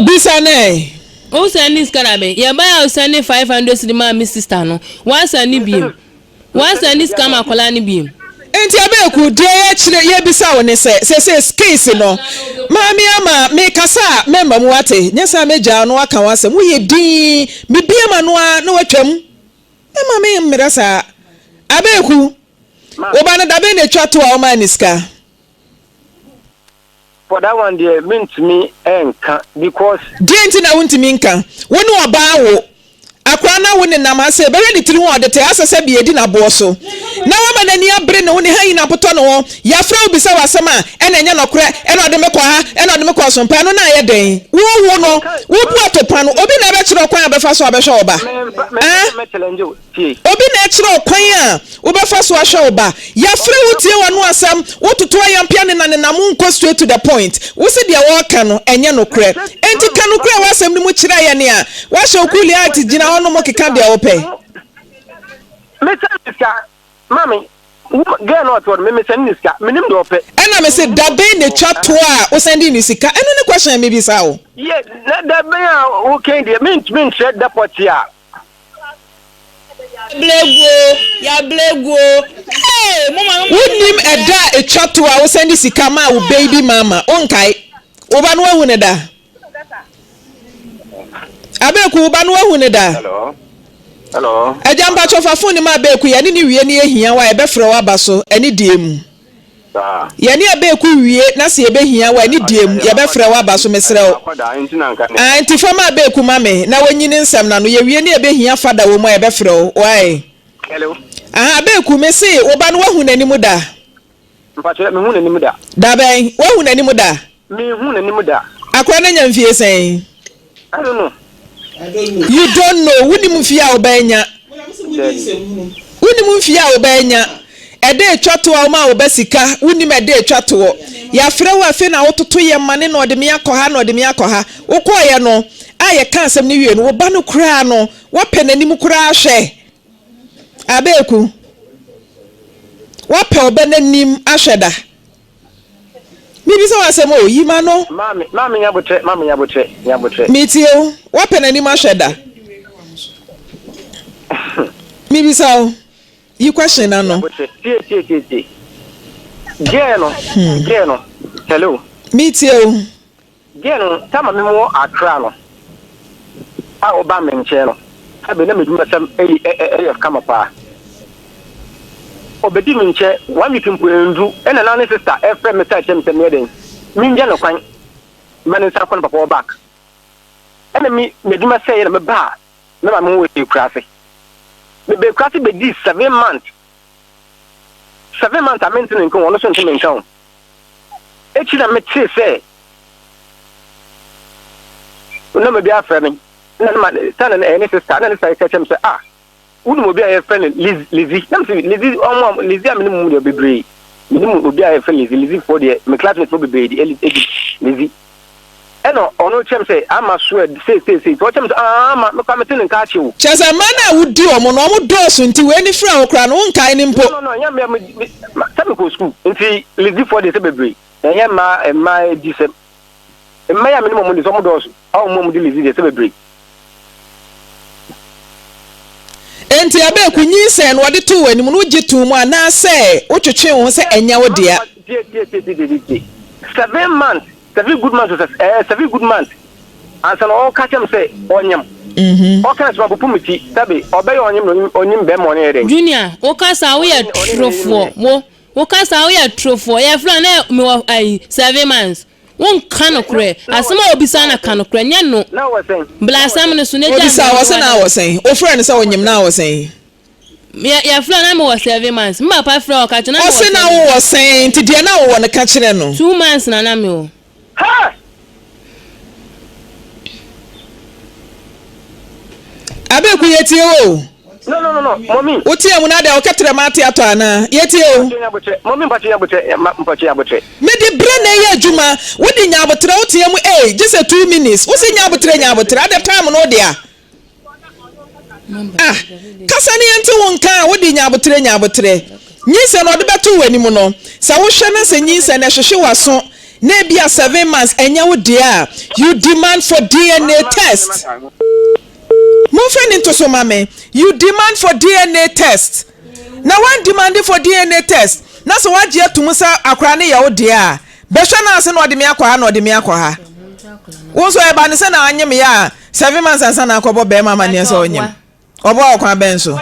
Bisa no ɛ. Wo sɛne sika da bɛn? Yɛbae a wo sɛne 500 cedi maa me sister no, woansɛne biom? Woansɛne sika ma akwadaa no biom? Nti Abeku, deɛ yɛkyerɛ yɛbisa wo ne sɛ, seesei case no, Maame Ama, mekasa a mɛmma mu wate, nyɛ saa mɛgyaa wo na woaka w'asɛm, woyɛ dinn, mebue m'ano ara na woatwam, mɛma me mmerɛ saa. Abeku, wo ba no dabɛn na ɛtwa to a womaa no sika? For that one deɛ mentumi nka because. Deɛn nti na wontumi nka? Wo ne ɔbaa wo akora na wo nenam ha sei, bɛhwɛ ne tiri ho a ɔde te asɛ sɛ bea edi n'aboɔ so na wama n'ani abere ne ho, ne ha nyina apotɔ ne ho. Yɛafrɛ wo bisa wo asɛm a, ɛna ɛnyɛ nɔkorɛ, ɛna ɔde me kɔ ha, ɛna ɔde me kɔ ɔsompa, ɛno na ayɛ dɛn? Wo wo no, wo bu atopa no, obi na ɛbɛkyerɛ wo kwan a wobɛfa so abɛhwɛ wo ba? Ah? Obi na ɛkyerɛ wo kwan a wobɛfa so ahwɛ wo ba. Yɛafrɛ wo tie w'ano asɛm, wototo ayampea nenanenam wonkɔ straight to the point. Wose deɛ wɔreka no ɛnyɛ nokorɛ. Enti ka nokorɛ a ɛwɔ asɛm no mu kyerɛ yɛn a woahyɛ wo coolie hat gyina hɔ nom keka deɛ wopɛ. Mesɛne ne sika mame wo girl no ɔte hɔ no me mesɛne ne sika menim deɛ ɔpɛ. Ɛna mese dabɛn na ɛtwa toɔ a wosɛnde ne sika? Ɛno ne question a mebisa wo. Ye na dabɛn a wokan deɛ mentumi nkyerɛ da pɔtee a. Wonnim ɛda a ɛtwa toɔ a wosan de sika maa wo baby mama, wonkae? Wo ba no woahu no da? Abeku, wo ba no woahu no da? Agya mpakyɛ fa phone no ma Abeku, yɛne no wie na yɛhia wo a yɛbɛfrɛ wo aba so ɛne deɛ mu. Yɛne Abeku wie na sɛ yɛbɛhia wo a, ne deɛ mu, yɛbɛfrɛ wo aba so, mesrɛ wo. Ah, nti fa ma Abeku ma me na wɔnyi ne nsɛm no ano. Yɛwie ne yɛbɛhia fada wɔ mu a, yɛbɛfrɛ wo. Wai? Aha, Abeku, mese wo ba no woahu n'anim da? Mpakyɛ, mehu n'anim da. Da bɛn? Woahu n'anim da? Menhu n'anim da. Akora no anya mfie sɛn? I don't know. You don't know. Wonim mfie a wo ba anya? Wonim mfie a wo ba anya? Ɛda etwa toɔ a woma wo ba sika, wonim ɛda etwa toɔ. Yɛafrɛ wo afei na wototo yɛ ma ne na ɔde me akɔ ha na ɔde me akɔ ha. Wokɔɔyɛ no a yɛka asɛm no wie no, wo ba no koraa no, woapɛ n'anim koraa hwɛ. Abeeku. Woapɛ ɔbɛ n'anim ahwɛ da? Mebisa wo asɛm o, yi m'ano. Maame, maame nya abotrɛ, maame nya abotrɛ, nya abotrɛ. Metie wo, woapɛ n'anim ahwɛ da? Mebisa wo, yi question no ano. Nya abotrɛ, tie, tie, tie, tie. Girl no, girl no, hello. Metie wo. Girl no, time a me wɔ Accra no, a ɔbaa me nkyɛn no, sɛbe na m'adwumasɛm yɛ kama paa. Ɔbɛdi me nkyɛn one week mpo ɛndu, ɛna na ne sister ɛfrɛ me ka kyerɛ me sɛ meyɛ dɛn, mengya no kwan ma ne nsan kɔ ne papa hɔ back. Ɛna me m'adwuma sɛeɛ na mebaa me maame ho wɔ Akuraase. Mebaa Akuraase bɛdii 7 months, 7 months a mente ne nka o, ɔno nso nte me nka o. Akyi na metee sɛ na obi afrɛ me na ne ma sɛ na ɛyɛ ne sister na ne sister kyerɛ me sɛ, ah, wonim obi a yɛfrɛ no Liz, Lizzy? Na mese Lizzy, ɔmo a Lizzy a menim mu deɛ bebree, menim obi a yɛfrɛ Lizzy, Lizzy foɔ deɛ me classmate mo bebree de ɛdi Lizzy. Ɛna ɔno kyerɛ me sɛ ama so ɛ sei sei sei, nti ɔkyerɛ me sɛ ah, ama mekora mete ne nka akyɛ o. Kyerɛ sɛ mmaa no a wodi wɔn no, wɔn dɔɔso nti wei ne frɛ wo koraa no wonkae no mpo. No no no, ɛnyɛ mmea me me sɛ mekɔ sukuu nti Lizzy foɔ deɛ sɛ bebree, na ɛnyɛ mmaa mmaa di sɛm. Mmaa yi a menim wɔn deɛ sɛ wɔn dɔɔso, a wɔn a wɔdi Lizzy deɛ sɛ bebree. Enti Abeku, nyinsɛn no wɔde too w'anim no wogye too mu anaasɛ wotwetwee wo ho sɛ ɛnyɛ wo dea? Tie tie tie tie tie tie. 7 months, 7 good months, sɛ ɛɛ 7 good months ansa na ɔka kyerɛ me sɛ ɔnyem. Ɔka sɛ mapopo me ti sɛbe ɔbɛyɛ ɔnyem na ɔnyem ɔnyem bɛrima ɔne yɛ dɛn. Junior, wo kasa woyɛ Ɔne ɔne ne torofoɔ wo wo kasa woyɛ torofoɔ yɛfrɛ na mewɔ ayi 7 months. Wonka nokorɛ. Asɛm a wobisa no ka nokorɛ, nyɛ no. Bla asɛm no so na gya Obisa me wɔ sɛ na awɔ sɛn? Wofrɛ no sɛ onyem na awɔ sɛn? Yɛ yɛfrɛ na mewɔ 7 months. Me papa frɛ ɔka kyerɛ na mewɔ Ɔse na seven wowɔ sɛn? Nti deɛ na wowɔ no ka kyerɛ no. 2 months na na mewɔ. Abeku yɛtie wo o. No no no no mommy. Wo teɛ mu na adɛn wo kɛtrɛma ate atɔ anaa? Yɛtie o. Mpakyɛ nyabotrɛ mommy mpakyɛ nyabotrɛ mpakyɛ nyabotrɛ. Mede brɛ na ɛyɛ adwuma wode nyabotrɛ wo teɛ mu ei gye sɛ 2 minutes wo se nyabotrɛ nyabotrɛ adɛ time no wode a ah kasa ne yɛnte wo nka a wode nyabotrɛ nyabotrɛ nyinsɛn no ɔde bɛto w'anim no sɛ wohwɛ na sɛ nyinsɛn no ɛhwehwe w'aso na ebi a 7 months ɛnyɛ wo deɛ a you demand for DNA test. Momfa ni nto so ma me. You demand for DNA test. Na wan demand for DNA test na sɛ wagye atum sɛ akwaraa no yɛ wo deɛ a, bɛhwɛ no ase na ɔde me akɔ ha na ɔde me akɔ ha. Wo nso ɛba ne sɛ na anyem yɛ a 7 months ansa na akɔbɔ bɛrima amanneɛ sɛ ɔnyem. Ɔboa wɔ kwan bɛn so?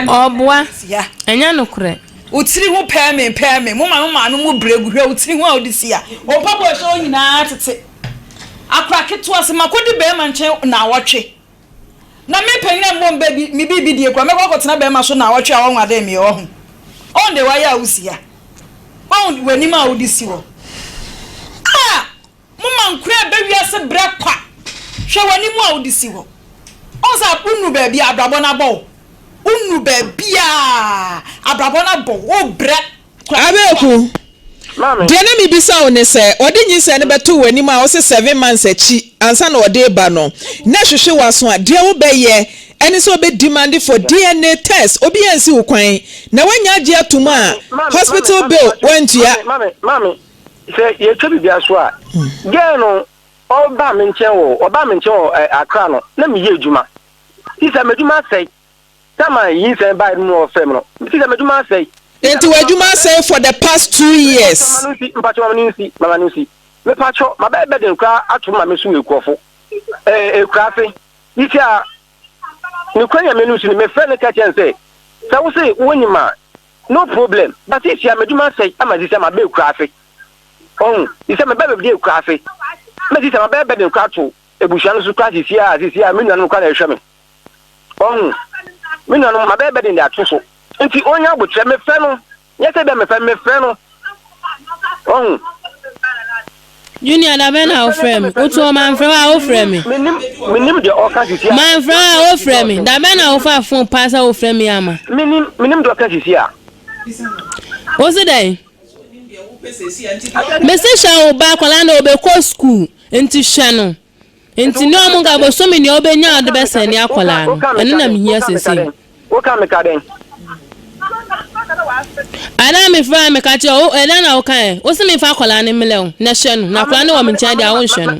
Ɔboa, ɛnyɛ nokorɛ. Wo tiri ho pɛɛ me pɛɛ me. Mo ma mo maame mo brɛ gu hwɛ wo tiri ho a wode si a. Wo mpaboa ɛhyɛ hɔ nyinaa tete. Akora ketewa sɛ makɔdi bɛrima nkyɛn naawɔtwe na me panyin a mebɔ me bɛ me biribi die koraa mɛkɔ akɔtena bɛrima so naawɔtwe a ɔnwadee me ɔho. Ɔn deɛ wayɛ a wosi ha. Wahu w'anim a wode si hɔ. Ah! Moma nkora ɛbɛ wiase brɛ kwa. Hwɛ w'anim a wode si hɔ. Ɔn sɛ wonnu baabi a abrabɔ no abɔ wo. Wonnu baabi a abrabɔ no abɔ wo. Wobrɛ. Abeku, Maame. deɛ na mebisa wo ne sɛ, ɔde nyinsɛn no bɛto w'anim a wose 7 months akyi ansa na ɔde reba no, na ɛhwehwe w'aso a, deɛ wobɛyɛ ɛne sɛ wobɛ demand for DNA test, obi ansi wo kwan, na woanya agye atom a, Maame, hospital maame, bill maame, woantua. maame, maame, sɛ yɛtwa biribi aso a, girl no ɔbaa me nkyɛn wɔ ɔbaa me nkyɛn wɔ ɛ Accra no, na meyɛ adwuma. Ti sɛ m'adwuma asɛe. Sama nyinsɛn bae no mu na ɔfrɛ me no, ti sɛ m'adwuma asɛe. Enti w'adwuma asɛe for the past 2 years? Mama no nsi, mpakyɛ mama no nsi, mama no nsi. Mepakyɛ, mabɛyɛ bɛden koraa ato ma me so wɔ ekuafo, ɛɛ ekuraase. Yi a ne kwan Nyame no nsi no, mefrɛ no ka kyerɛ no sɛ, sɛ wo se wonyim a, no problem, but sisi a m'adwuma asɛe ama sisi a mabɛ ekuraase. Ɔhu, sisi a mebɛ bɛdi ekuraase. Ma sisi a mabɛyɛ bɛden koraa ato ebusua no so koraa sisi a, sisi a me nuanom koraa na ɛhwɛ me. Ɔhu, me nuanom, mabɛyɛ bɛden de ato so. Nti onya abokyerɛ, mefrɛ no, nyɛ sɛ bia mefrɛ no, mefrɛ no. Ɔhu. Junior, da bɛn na wofrɛ me? Wotu hɔ mamfrɛ wo a wofrɛ me. Menim, menim deɛ ɔka sisi a. Mamfrɛ wo a wofrɛ me. Da bɛn na wofaa phone paa sɛ wofrɛ me ama? Menim, menim deɛ ɔka sisi a. Wo se dɛn? Mese hwɛ wo ba akwadaa no ɔbɛkɔ school nti hwɛ no. Nti ne ɔmo nka bosome nea ɔbɛnya a ɔde bɛsɛne akwadaa no. Ɛno na mehia sesei. Woka meka dɛn? Ɛna me frɛ a meka kyerɛ wo, ɛdɛn na wokae? Wo se memfa akwadaa no mmrɛ wo na hwɛ no, na akwadaa no wɔ me nkyɛn deɛ a wonhwɛ no.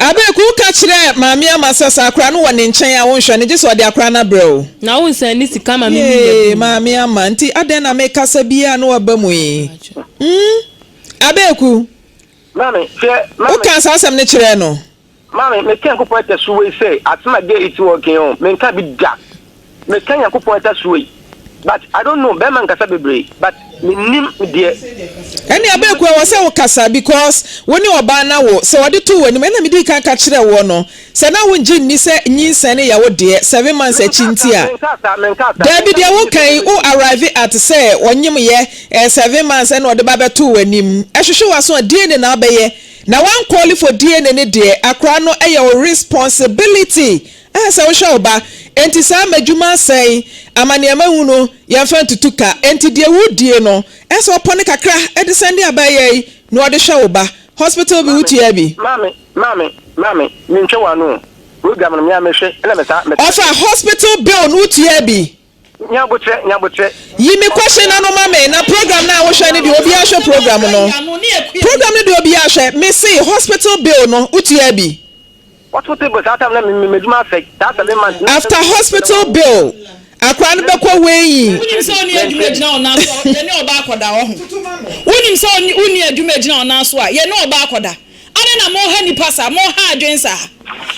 Abeku, woka kyerɛɛ Maame Ama sɛ sɛ akwadaa no wɔ ne nkyɛn a wonhwɛ no, gye sɛ ɔde akwadaa no abrɛ wo. Na wonsɛnde sika ma me Yee, media bi. Maame Ama, nti adɛn na mekasa biara na waba mu yi? Hmm? Abeku, Maame, hwɛ, maame. Wokaa saa asɛm no kyerɛɛ no? Maame, meka Nyankopɔn ɛtɛso wei sɛ asɛm a girl yi te hɔ kɛn o, menka bi da. Meka Nyankopɔn ɛtɛso wei. But I don't know, bɛrima nkasa bebree, but mennim deɛ. Ɛne Abeku ɛwɔ sɛ wo kasa because wo ne ɔbaa no awo, sɛ ɔde too w'anim, ɛna medii kan ka kyerɛɛ woɔ no, sɛ na wo ngye nni sɛ nyinsɛn no yɛ wo deɛ 7 months akyi nti a, daabi deɛ wo ka yi wo arrive at sɛ ɔnyem yɛ eh 7 months ɛna ɔde ba bɛtoo w'anim, ɛhwehwe w'aso a DNA na wobɛyɛ, Na wan call for DNA no deɛ akora no yɛ wo responsibility a sɛ wohwɛ wo ba enti saa madwuma asɛe amaneɛ mahu no yɛnfa ntutu ka enti deɛ wodie no ɛsɛ ɔpɔne kakra de sɛnde abaayaa yi na ɔde hwɛ wo ba hospital bi wotua bi. Maame maame maame mentwa w'ano o program no me a mehwɛ ɛna me saa me. Ɔfa hospital bill no wotua bi. Nyabotrɛ nyabotrɛ. Yi me question ano ma me na program no a wohwɛ no deɛ obiara hwɛ program no program no deɛ obiara hwɛ me se hospital bill no wotua bi. Hospital bill saa time na me me madwuma asɛe saa 7 months. After hospital bill akora no bɛkɔ weighing. Wonim sɛ ɔnni adwuma gyina wo nan so a yɛne ɔbaa akɔda ɔho wonim sɛ wonni adwuma gyina wo nan so a yɛne ɔbaa akɔda adɛn na moha nipa saa moha adwen saa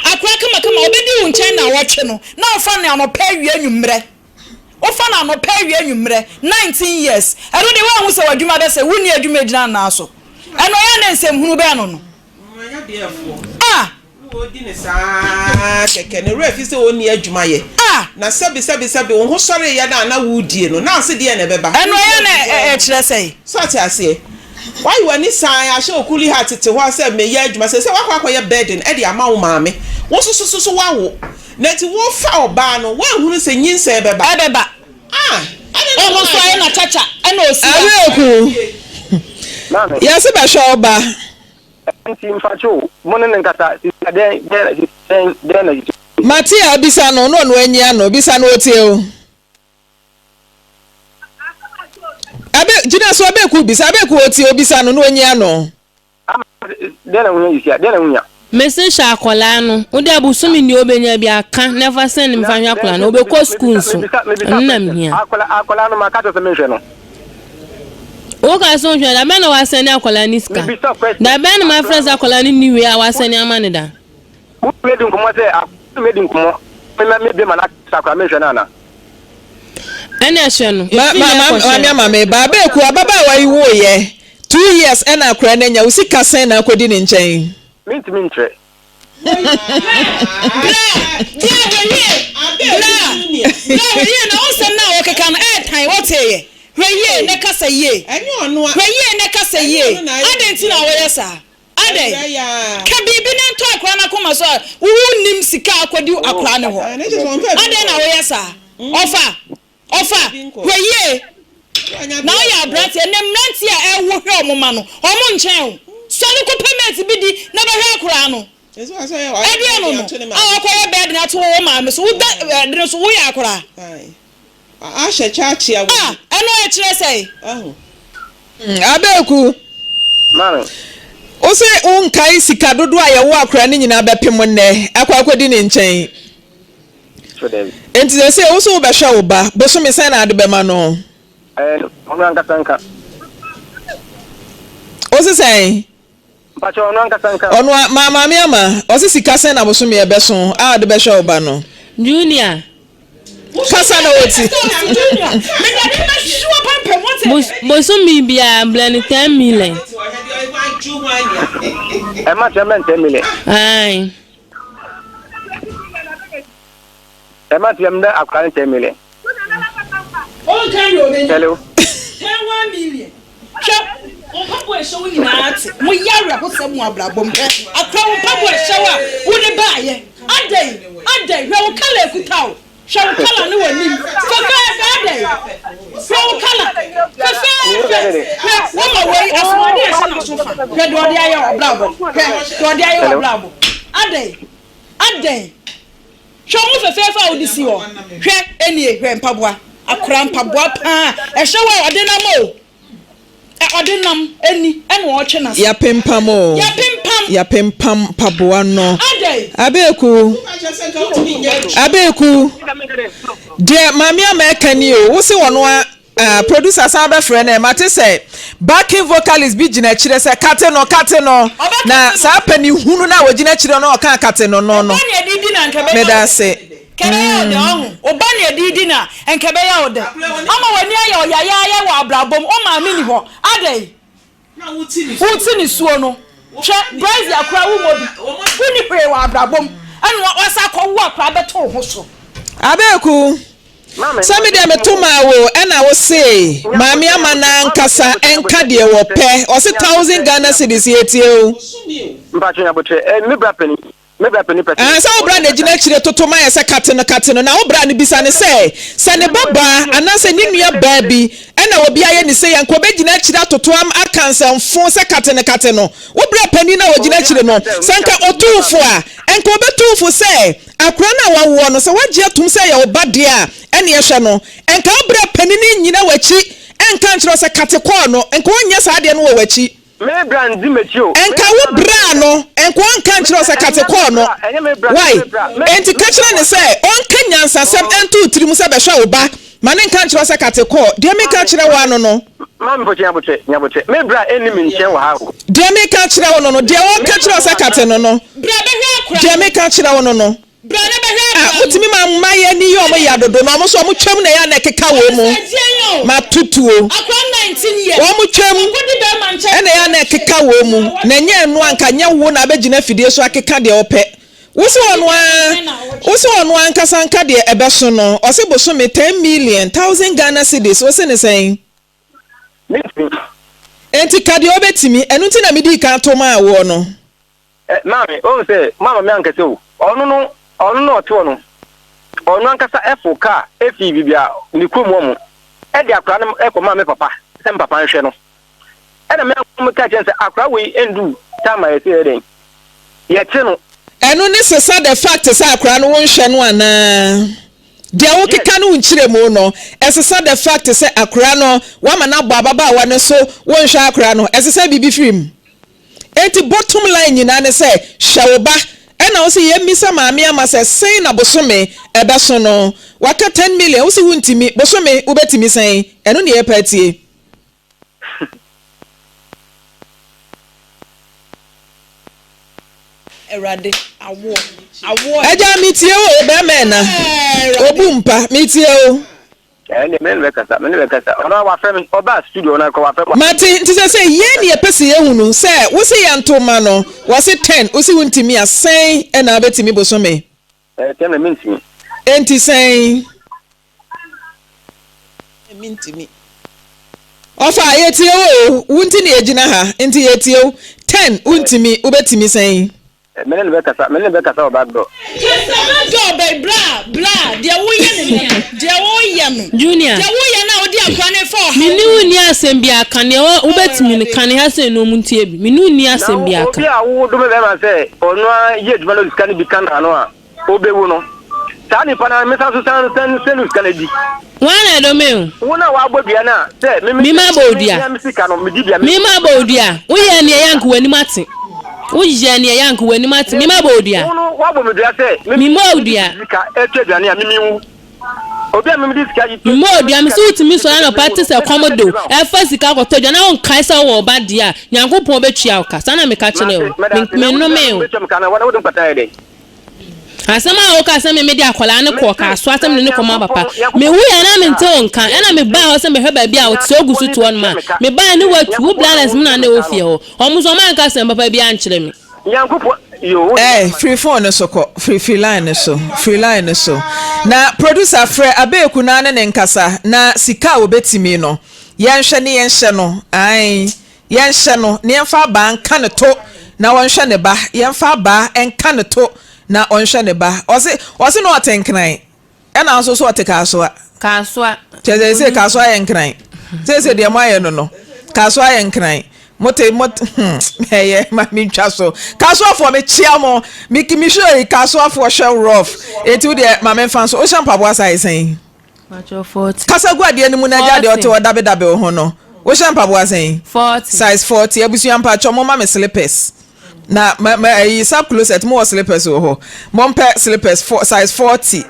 akora kamakama ɔbɛdi wo nkyɛn naawɔtwe no na wofa no anɔpa awia anwummerɛ wofa no anɔpa awia anwummerɛ 19 years ɛno deɛ woanhu sɛ w'adwuma bɛsɛ wonni adwuma gyina nan so ɛno ɛyɛ ne nsɛm hunu bɛn no no ah Na ɔredi no saa ara kɛkɛ. Ne werɛ afi sɛ ɔnni adwuma yɛ. Na sɛbe sɛbe sɛbe wo ho sɔreeɛ no a na woredie no, na ase deɛn na ɛbɛba? Ɛno ɛyɛ na ɛkyerɛ sɛn? So ate aseɛ? Woayɛ w'ani san ahyɛ wo kuli hat tete hɔ sɛ meyɛ adwuma. Seesei woakɔ akɔyɛ burden de ama wo maame. Wo nso so so woawo. Na nti wofa ɔbaa no, woanhunu sɛ nyinsɛn bɛba. Ɛbɛba. Ah! Ɛne na Ɔho so ayɛ na kyakya ɛna ɔsi ha. Awereku, Maame. yɛse bɛhwɛ wo ba. Ɛnti mpakyɛw mo ne no nkasa sisi a dɛn dɛn na sisi dɛn dɛn na sisi. Mate a bisa no na ɔno anyi ano bisa no otie o. Abe gyina so abeku bisa abeku otie o bisa no na onyi ano. Ama dɛn na wohia sisi a dɛn na wohia. Mese hwɛ akwadaa no wode abosome nea obenya bi aka na fa sɛn no mfa hwɛ akwadaa no obekɔ sukuu nso ɛno na mehia. Akwadaa no maka kyerɛ sɛ menhwɛ no. Wo ka sɛ wohwɛ da bɛn na wasɛne akwadaa no sika? Da bɛn na mafrɛ sɛ akwadaa no nni wei a wasɛne ama no da? Wo ne di nkɔmmɔ sɛ me di nkɔmmɔ me me me ma na sɛ akwadaa menhwɛ no ana? Ɛna hwɛ no. Efi na ɛkɔ hwɛ. Maame ama me ba abeeku ababaawa yi woyɛ 2 years ɛna akwadaa no anya wo sika sɛn na akɔdi ne nkyɛn? Mentumi nkyerɛ. Bra, bra, hwɛ yie, bra, bra hwɛ yie na wo nsɛm no a wokeka no ɛɛtan, woteeɛ? Hwɛ yie na kasa yie, hwɛ yie na kasa yie, adɛn nti na woyɛ saa? Adɛn? Ka biribi na ntɔ akwadaa no akoma so a wonnim sika a akɔdi akwadaa no hɔ. Adɛn na woyɛ saa? Ɔfa, Ɔfa, hwɛ yie na woyɛ abranteɛ, nnɛ mmeranteɛ a ɛwo hwɛ wɔn mma no, wɔn nkyɛn wo. Sɔre kɔpɛ mate bi di na bɛhwɛ akoraa no. Ɛdeɛn no no a wakɔyɛ burden ato wo maame so, woda ɛdene no so, woyɛ akoraa. Ah, ɛno ɛkyerɛ sɛn? Abeku, Maame. Wo se wonkae sika dodoɔ a yɛwo akoraa no nyinaa bɛpem nnɛ akɔ akɔdi ne nkyɛn. So dabi. Enti seesei wo nso wobɛhwɛ wo ba. Bosome sɛn na ade bɛma no? Ɛɛ, ɔno ankasa nka. Ose sɛn? Mpakyɛ ɔno ankasa nka. Ɔno a, ma maame ama. Ɔse sika sɛn na bosome ɛbɛso a ɔde bɛhwɛ wo ba no? Junior. Kasa na ɔti. Bosome biara brɛ no 10 million. Ɛma kyɛ mɛn 10 million. Ae. Ɛma tiɛ mdɛ akora ne 10 million. Hello. 10 million. Hwɛ wo mpaboa ɛhyɛ wo nyinaa te mo yɛ awerɛhosɛm wɔ abrabɔ mu hwɛ akora wo mpaboa ɛhyɛ wo a wode baayɛ adɛn adɛn hwɛ wo kala ekuta wo Hwɛ wo kala ne w'anim fɛfɛɛfɛ adɛn? Hwɛ wo kala fɛfɛɛfɛ hwɛ wama wei asoɔden ɛhyɛ n'aso fa hwɛ deɛ ɔde ayɛ w'abrabɔ hwɛ deɛ ɔde ayɛ w'abrabɔ adɛn adɛn hwɛ wo ho fɛfɛɛfɛ a wode si hɔ hwɛ ɛnie hwɛ mpaboa. Akora mpaboa paa ɛhyɛ wo a ɔde nam o. Ɛ ɔde nam ani ɛna ɔretwe n'ase. Yɛapempam o. Yɛapempam. Yɛapempam mpaboa no. Adɛn? Abeeku. Abeeku. Deɛ Maame Ama ɛka ni o, wo se ɔno a ah, producer san bɛfrɛ no ɛ, mate sɛ backing vocalist bi gyina akyire sɛ kate no, kate no. Na saa panin hunu no a ɔgyina akyire no ɔka kate no no no. Ɔba ne ɛde di na nka ɛbɛyɛ Meda ase. Kɛbɛyɛ wo dɛ, ɔho. Wo ba na ɛde redi no a, nka ɛbɛyɛ wo dɛ. Ama w'ani ayɛ wo yayaaya wɔ abrabɔ mu. Wo maame nni hɔ. Adɛn? Wote nisuo no. Hwɛ, brazier koraa wommɔ bi. Wonni hwee wɔ abrabɔ mu. Ɛna woasan akɔwo akwadaa abɛto wo ho so. Abeku, sɛ me deɛ meto maa wo ɛna wo se maame ama no ankasa nka deɛ wɔpɛ. Ɔse thousand Ghana cedis yɛtie o. Mpakyɛ nyabotrɛ, eh, me bra panin. Me bra panin pɛ sɛ. Ɛɛ, sɛ wo bra na egyina akyire toto ma yɛ sɛ kate no kate no, na wo bra no bisa no sɛ, sɛ ne ba baa anaasɛ ne nua baa bi na obi ayɛ no sei a, anka ɔbɛgyina akyire atoto am aka nsɛmfo sɛ kate no kate no? Wo bra panin no a ɔgyina akyire no, sɛ anka ɔtu wo fo a, anka ɔbɛtu wo fo sɛ akwadaa no a wawoɔ no, sɛ woagye atom sɛ ɛyɛ wo ba deɛ a, ɛnneɛ hwɛ no. Anka wo bra panin no nnyina w'akyi nka nkyerɛ wo sɛ kate kɔɔ no, anka ɔnyɛ saa adeɛ no wɔ w'akyi. Me bra ndi m'akyi o. Nka wo bra no nka ɔnka nkyerɛ wo sɛ kate kɔɔ no wai enti ka kyerɛ no sɛ ɔnka nyansasɛm nto wo tirim sɛ bɛhwɛ wo ba ma no nka nkyerɛ wo sɛ kate kɔɔ deɛ meka kyerɛ wo ano no. Maame mpɔkyɛ nyabotrɛ nyabotrɛ me bra ɛnni me nkyɛn wɔ ha o. Deɛ meka kyerɛ wo no no deɛ ɔnka kyerɛ wo sɛ kate no no deɛ meka kyerɛ wo no no. Ah, motumi ma mmayewa ani yɛ wɔn ya dodo, na wɔn nso wɔn twam na ɛyɛ a na ɛkeka wɔn mu. Ma tutuo. Wɔn twam ɛna ɛyɛ a na ɛkeka wɔn mu, na ɛnyɛ ɛno anka nyɛ wo na abɛgyina afidie so akeka deɛ ɔpɛ. Wo se ɔno ara, wo se ɔno ankasa nka deɛ ɛbɛso no, ɔse bosome 10 million, thousand Ghana cedis, wo se ne sɛn? Mentumi. Enti ka deɛ ɔbɛtumi, ɛno nti na medii kan to maa woɔ no. Eh, maame, wohu sɛ moamma me ankasa o. Ɔno no, ɔno na ɔte hɔ no, ɔno ankasa foro kaa fii baabi a ne kurom wɔ mo, de akwadaa no kɔmaa me papa sɛ me papa nhwɛ no. Ɛna me ankasa meka kyerɛɛ no sɛ akwadaa wei nduu time a yɛsɛ yɛyɛ dɛn, yɛte no. Ɛno ne sesa the fact sɛ akwadaa no wonhwɛ no anaa? Deɛ wokeka no wo nkyerɛmu no, ɛsesa the fact sɛ akwadaa no woama no abɔ ababaawa no so wonhwɛ akwadaa no, ɛsesa biribi firi mu? Enti bottom line nyinaa ne sɛ hwɛ wo ba ɛna wo se yɛmmisa maame ama sɛ sɛn na bosome ɛbɛso no waka ten million wo se wontimi bosome wobɛtimi sɛn ɛno ne yɛpɛ atie. Awurade awoɔ awoɔ. Agya metie wo o bɛɛma ɛna obu mpa metie wo. Ɛnde me ne no bɛkasa, me ne no bɛkasa. Ɔno ara wafrɛ me, ɔbaa studio hɔ no ara koraa wafrɛ me. Mate, nti sɛsɛ yɛn ne yɛpɛ sɛ yɛhunu sɛ wose yɛnto mma no, wɔse ten, wose wontumi a, sɛn na wobɛtumi bosome? Ɛɛ, ten deɛ mentumi. Enti sɛn? Mentumi. Ɔfa, yɛtie wo o, wo nti na yɛgyina ha, nti yɛtie wo. Ten, wontumi, wobɛtumi sɛn? Me ne no bɛkasa, me ne no bɛkasa wɔ back door. Kasa back door bɛn bra bra deɛ woyɛ no nɛ deɛ woyɛ no Junior. Deɛ woyɛ no a wode akora no refa ɔhaw Me ne mu. wo nni asɛm biara ka nea wɔ wobɛtumi no ka ne ha sɛ na ɔmu ntie bi me ne wo nni Na asɛm wo biara obi ka. a wo dome bɛrima sɛ ɔno ara yɛ adwuma na ɔde sika no bi ka n'ano a ɔbɛwu no, saa nipa no ara mesan so san san sɛ no sika no adi. Hwan na ɛdome wo? Wo na wabɔ dua no a sɛ me me Me mabɔ wo dua. me me sika no medi dua me. Me mabɔ wo dua. Woyɛɛ nea ɛyɛ anka w'anim ate. Woyɛɛ nea ɛyɛ anka w'anim ate. Me mabɔ wo dua. Wo no wabɔ me dua sɛ me Me mmɔɔ wo medi dua. sika ɛtɔ aduane a me menwu. Obi a me mede sika yi Me mmɔɔ wo dua. Me se wotumi sɔre anɔpa te sɛ kɔm de wo, ɛfa sika kɔtɔ aduane na wonkae sɛ wowɔ ɔba deɛ a, Nyankopɔn bɛtua wo ka. Saa na meka kyerɛɛ wo. Me mennomee wo. Asɛm a wokaa sɛ me mede akwadaa no kɔɔ Kasoa sɛ mede no kɔma papa. Mewuiɛ a na mente wo nka ɛna mebaa hɔ sɛ mehwɛ baabi a wote sɛ wogu so te hɔ nom a. Mebaeɛ ne woatu, wo brothers mu na na ɛwɔ fie hɔ. Wɔn nso wɔanka asɛm papa biara ankyerɛ me. Eh, firi phone no so kɔ, firi firi line no so, firi line no so. Na producer frɛ Abeeku na ne ne nkasa na sika a obetumi no yɛnhwɛ ne yɛnhyɛ no, ae. Yɛnhyɛ no na yɛmfa abaa nka ne to na ɔnhwɛ ne ba. Yɛmfa abaa nka ne to na ɔnhwɛ ne ba. Ɔse ɔse na ɔte nkran ɛna nso so ɔte Kasoa. Kasoa. Kyerɛ sɛ sɛ Kasoa yɛ nkran. Sɛ deɛ moayɛ no no Kasoa yɛ nkran. Mote mo hmm ɛyɛ ma mentwa so. Kasoafoɔ mekyea mo. Me me hwɛ yi Kasoafoɔ hwɛ rough. Eti wo deɛ ma memfa nso. Wohyɛ mpaboa size sɛn? Pakyɛ 40. Kasa gu adeɛ no mu na agya deɛ ɔte hɔ dabedabe wo ho no. Wohyɛ mpaboa sɛn? 40. Size 40. Abusua mpakyɛ mo ma me slippers. Na ma ma ayi sub closet mo wɔ slippers wɔ hɔ. Mo mpɛ slippers for, size 40.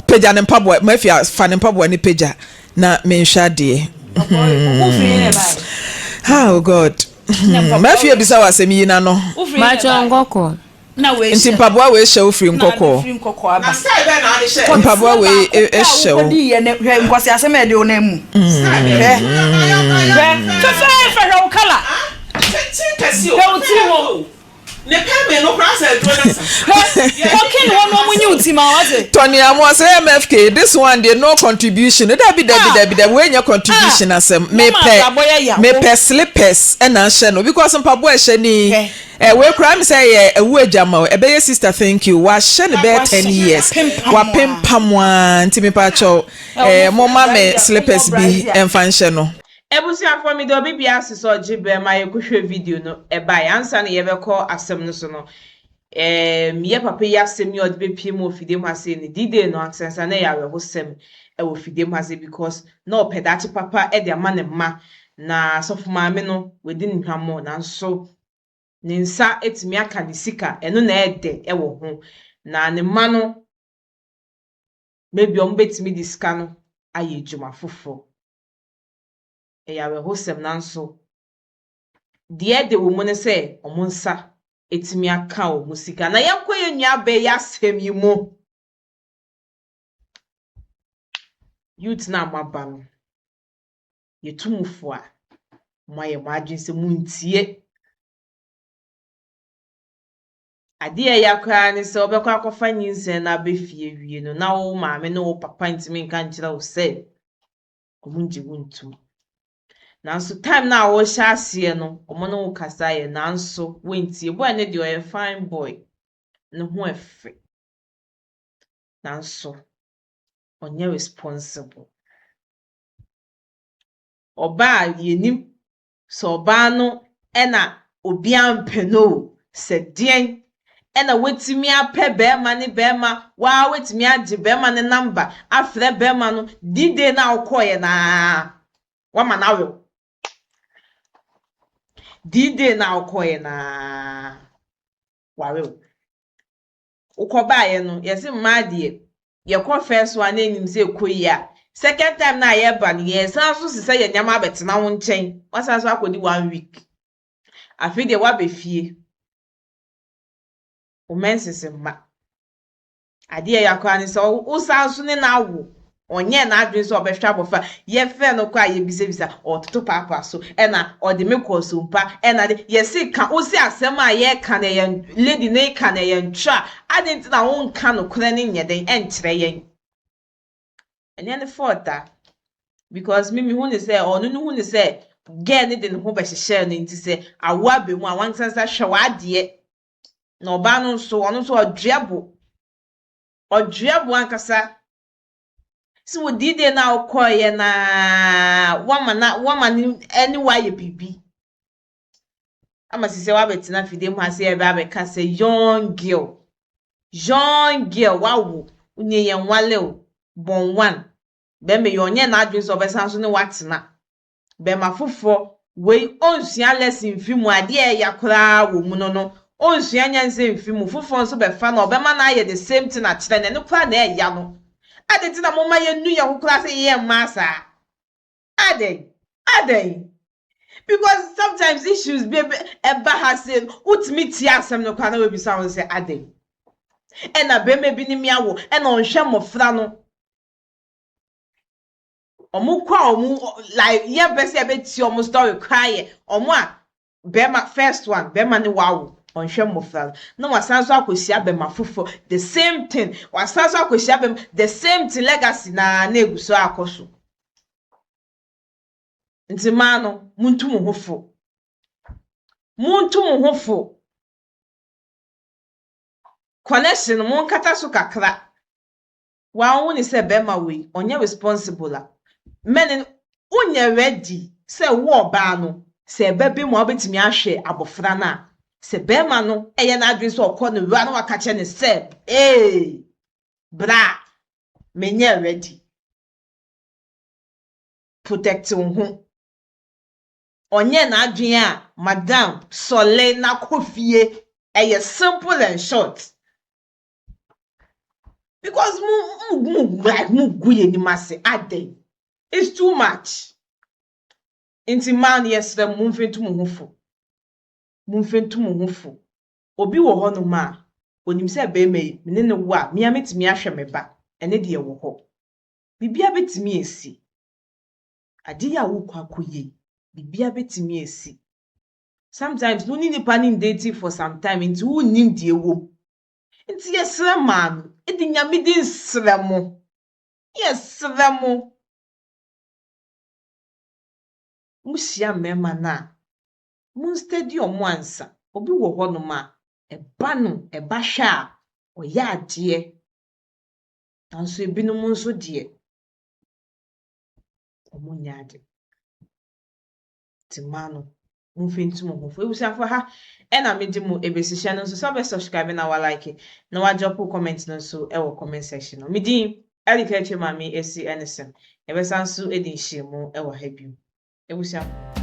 Pagya ne mpaboa mafia fa ne mpaboa ne pagya na menhwɛ adeɛ. Oh God. Mafia bisa wɔ asɛm yi na no. Pakyɛ nkɔkɔ. Nti mpaboa wei hyɛ wo firi nkɔkɔɔ. Na style bɛn na ade hyɛ? Mpaboa wei hyɛ wo. Hwɛ nkwasi asɛm a ɛde wo nan mu. Hwɛ hwɛ fɛfɛɛfɛ hwɛ wo kala. Tenten kɛse o. Hwɛ wo tiri ho. Ne pɛ me no koraa sɛ aduro no sa. Hwɛ kɔkin hɔ no ɔmo nyi wo ti ma wate. Tony Amoah sɛ MFK this one deɛ no contribution dabi dabi dabi dabi wei nyɛ contribution asɛm mepɛ mepɛ slippers ɛna ahyɛ no because mpaboa ɛhyɛ ni Eh wei koraa me sɛ ɛyɛ awu agya ma o ɛbɛyɛ sister thank you wahyɛ no bɛyɛ 10 years wapempam aa nti mepa kyɛw eh mo ma me slippers bi ɛmfa nhyɛ no. Abusuafoɔ meda obi biara ase sɛ ɔgye berɛ ma yɛkɔhwɛ video no ɛbaeɛ. Ansa na yɛbɛkɔ asɛm no so no, ɛɛm yɛ papa yi asɛm yi a ɔde bɛpie mu wɔ fidie mu ha sei no, D-Day no ankasa na ɛyɛ awerɛhosɛm wɔ fidie mu ha sei because na ɔpɛ daakye papa de ama ne mma na sɔfo maame no wadi no hwammɔ nanso ne nsa atumi aka ne sika, ɛno na ɛyɛ dɛ wɔ ho. Na ne mma no maybe wɔbɛtumi de sika no ayɛ adwuma foforɔ. Ɛyɛ awerɛhosɛm nanso deɛ ɛde wɔ mu ne sɛ wɔn nsa atumi aka wɔn sika. Na yɛnkɔ yɛn nuabaa yi asɛm yi mu. Youth no a moaba no, yɛtu mo fo a, moayɛ mo adwene sɛ montie. Adeɛ a ɛya koraa ne sɛ wobɛkɔ akɔfa nyinsɛn no aba fie wie no na wo maame ne wo papa ntumi nka nkyerɛ wo sɛ wɔn ngye wo ntom. Nanso time no a wɔrehyɛ aseɛ no, wɔn ne wo kasa yɛ nanso woantie. Boy no deɛ ɔyɛ fine boy. Ne ho ɛfɛ. Nanso ɔnyɛ responsible. Ɔbaa a yɛnim sɛ ɔbaa no ɛna obiara mpɛ no o, sɛ deɛn ɛna watumi apɛ bɛrima ne bɛrima waa watumi agye bɛrima ne number afrɛ bɛrima no D-Day no a wokɔɔyɛ naa wama no awew. D-Day no a wokɔɔyɛ naa wawew. Wokɔbaeɛ no yɛse mmaa deɛ yɛkɔ first one na enim sɛ ɛkɔ yie a second time na yɛreba no yɛsan so sesɛ yɛn nneɛma abɛtena wo nkyɛn wasan so akɔdi one week. Afei deɛ woaba fie wo menses mma. Adeɛ a ɛyɛ koraa ne sɛ wosan so ne no awo ɔnyɛɛ n'adwene sɛ ɔbɛhwɛ abɔfra yɛfrɛ no kɔ a yɛbisabisa ɔtoto paapaa so ɛna ɔde me kɔ sompa ɛna de yɛsi ka wosi asɛm a yɛreka no ɛyɛ lady ne ka no ɛyɛ ntwerɛ a adi nti na wonka nokorɛ ne nyɛ den ɛnkyerɛ yɛn. Ɛnyɛ ne fault a because me mehu ne sɛ ɔno no hu ne sɛ girl ne de ne ho bɛhyehyɛ no nti sɛ awo aba mu a wankasa hwɛ w'adeɛ na ɔbaa no nso ɔno nso ɔdua bo ɔdua bo ankasa sɛ wɔ D-Day no a wokɔɔyɛ naa wama na wama ne ɛne wayɛ biribi ama sisi wabɛtena fidie mu ha sɛ yɛbɛ abɛka sɛ young girl, young girl wawo nye yɛn wale o born one bɛrima yi ɔnyɛ n'adwene sɛ ɔbɛsan so ne watena bɛrima foforɔ wei ɔnsua lesson mfiri mu adeɛ a ɛya koraa wɔ mu no ɔnsua nyansa mfiri mu foforɔ nso bɛfa na ɔbɛma no ayɛ the same thing akyerɛ no ɛno koraa na ɛya no ade nti na moma yɛnu yɛn ho koraa sɛ yɛyɛ mmaa saa adɛn adɛn because sometimes issues bi ɛba ha sɛ wotumi tie asɛm no koraa na wabisa wɔn sɛ adɛn ɛna bɛrima bi ne mi awo ɛna ɔnhwɛ mmɔfra no ɔmo kɔ a ɔmo like yɛn pɛ sɛ yɛbɛtie ɔmo story koraa yɛ ɔmo a bɛrima first one bɛrima ne wawo ɔnhwɛ mmɔfra no na wasan so akɔhyia bɛrima foforɔ the same thing wasan so akɔhyia bɛrima the same thing legacy naa na egu so akɔ so nti mmaa no muntu mo ho fo muntu mo ho fo connection mo nkata so kakra wɔn ne sɛ bɛrima wei ɔnyɛ responsible a mɛne wonyɛ ready sɛ wo ɔbaa no sɛ ɛbɛ bi mu a wobɛtumi ahwɛ abɔfra no a sɛ bɛrima no ɛyɛ n'adwene sɛ ɔkɔ ne wura na waka kyerɛ ne sɛ ee bra menyɛ ready. Protect wo ho. Ɔnyɛɛ n'adwene a, madam, sɔle na kɔ fie. Ɛyɛ simple and short. Because mo mo mo like mo gu yɛn anim ase adɛn? It's too much. Nti mmaa no yɛsrɛ mo momfa ntu mo ho fo. Momfa ntu mo ho fo. Obi wɔ hɔnom a, onim sɛ barima yi, me ne no wo a, me ara mɛtumi ahwɛ me ba. Ɛno deɛ ɛwɔ hɔ. Biribiara bɛtumi asi. Ade yi a worekɔ akɔyɛ yi, biribiara bɛtumi asi. Sometimes no wo ne nipa no ndate for some time nti wonnim deɛ ɛwɔ mu. Nti yɛsrɛ mmaa no, de Nyame din srɛ mo, yɛsrɛ mo, mohyia mmarima no a, monstudy wɔn ansa. Obi wɔ hɔnom a, ɛba no, ɛba hwɛ a, ɔyɛ adeɛ. Nanso ebinom nso deɛ, wɔnyɛ ade. Nti mmaa no, momfa ntu mo ho fo. Abusuafo ha ɛna mede mo ebesi hyɛ no nso sɛ wobɛ subscribe na wa like na wa drop comment no nso ɛwɔ comment section no. Me din Ellie Kɛkyɛ Maame Esi Ɛnesɛm. Yɛbɛsan nso adi nhyiamu ɛwɔ ha bio. Abusuafo.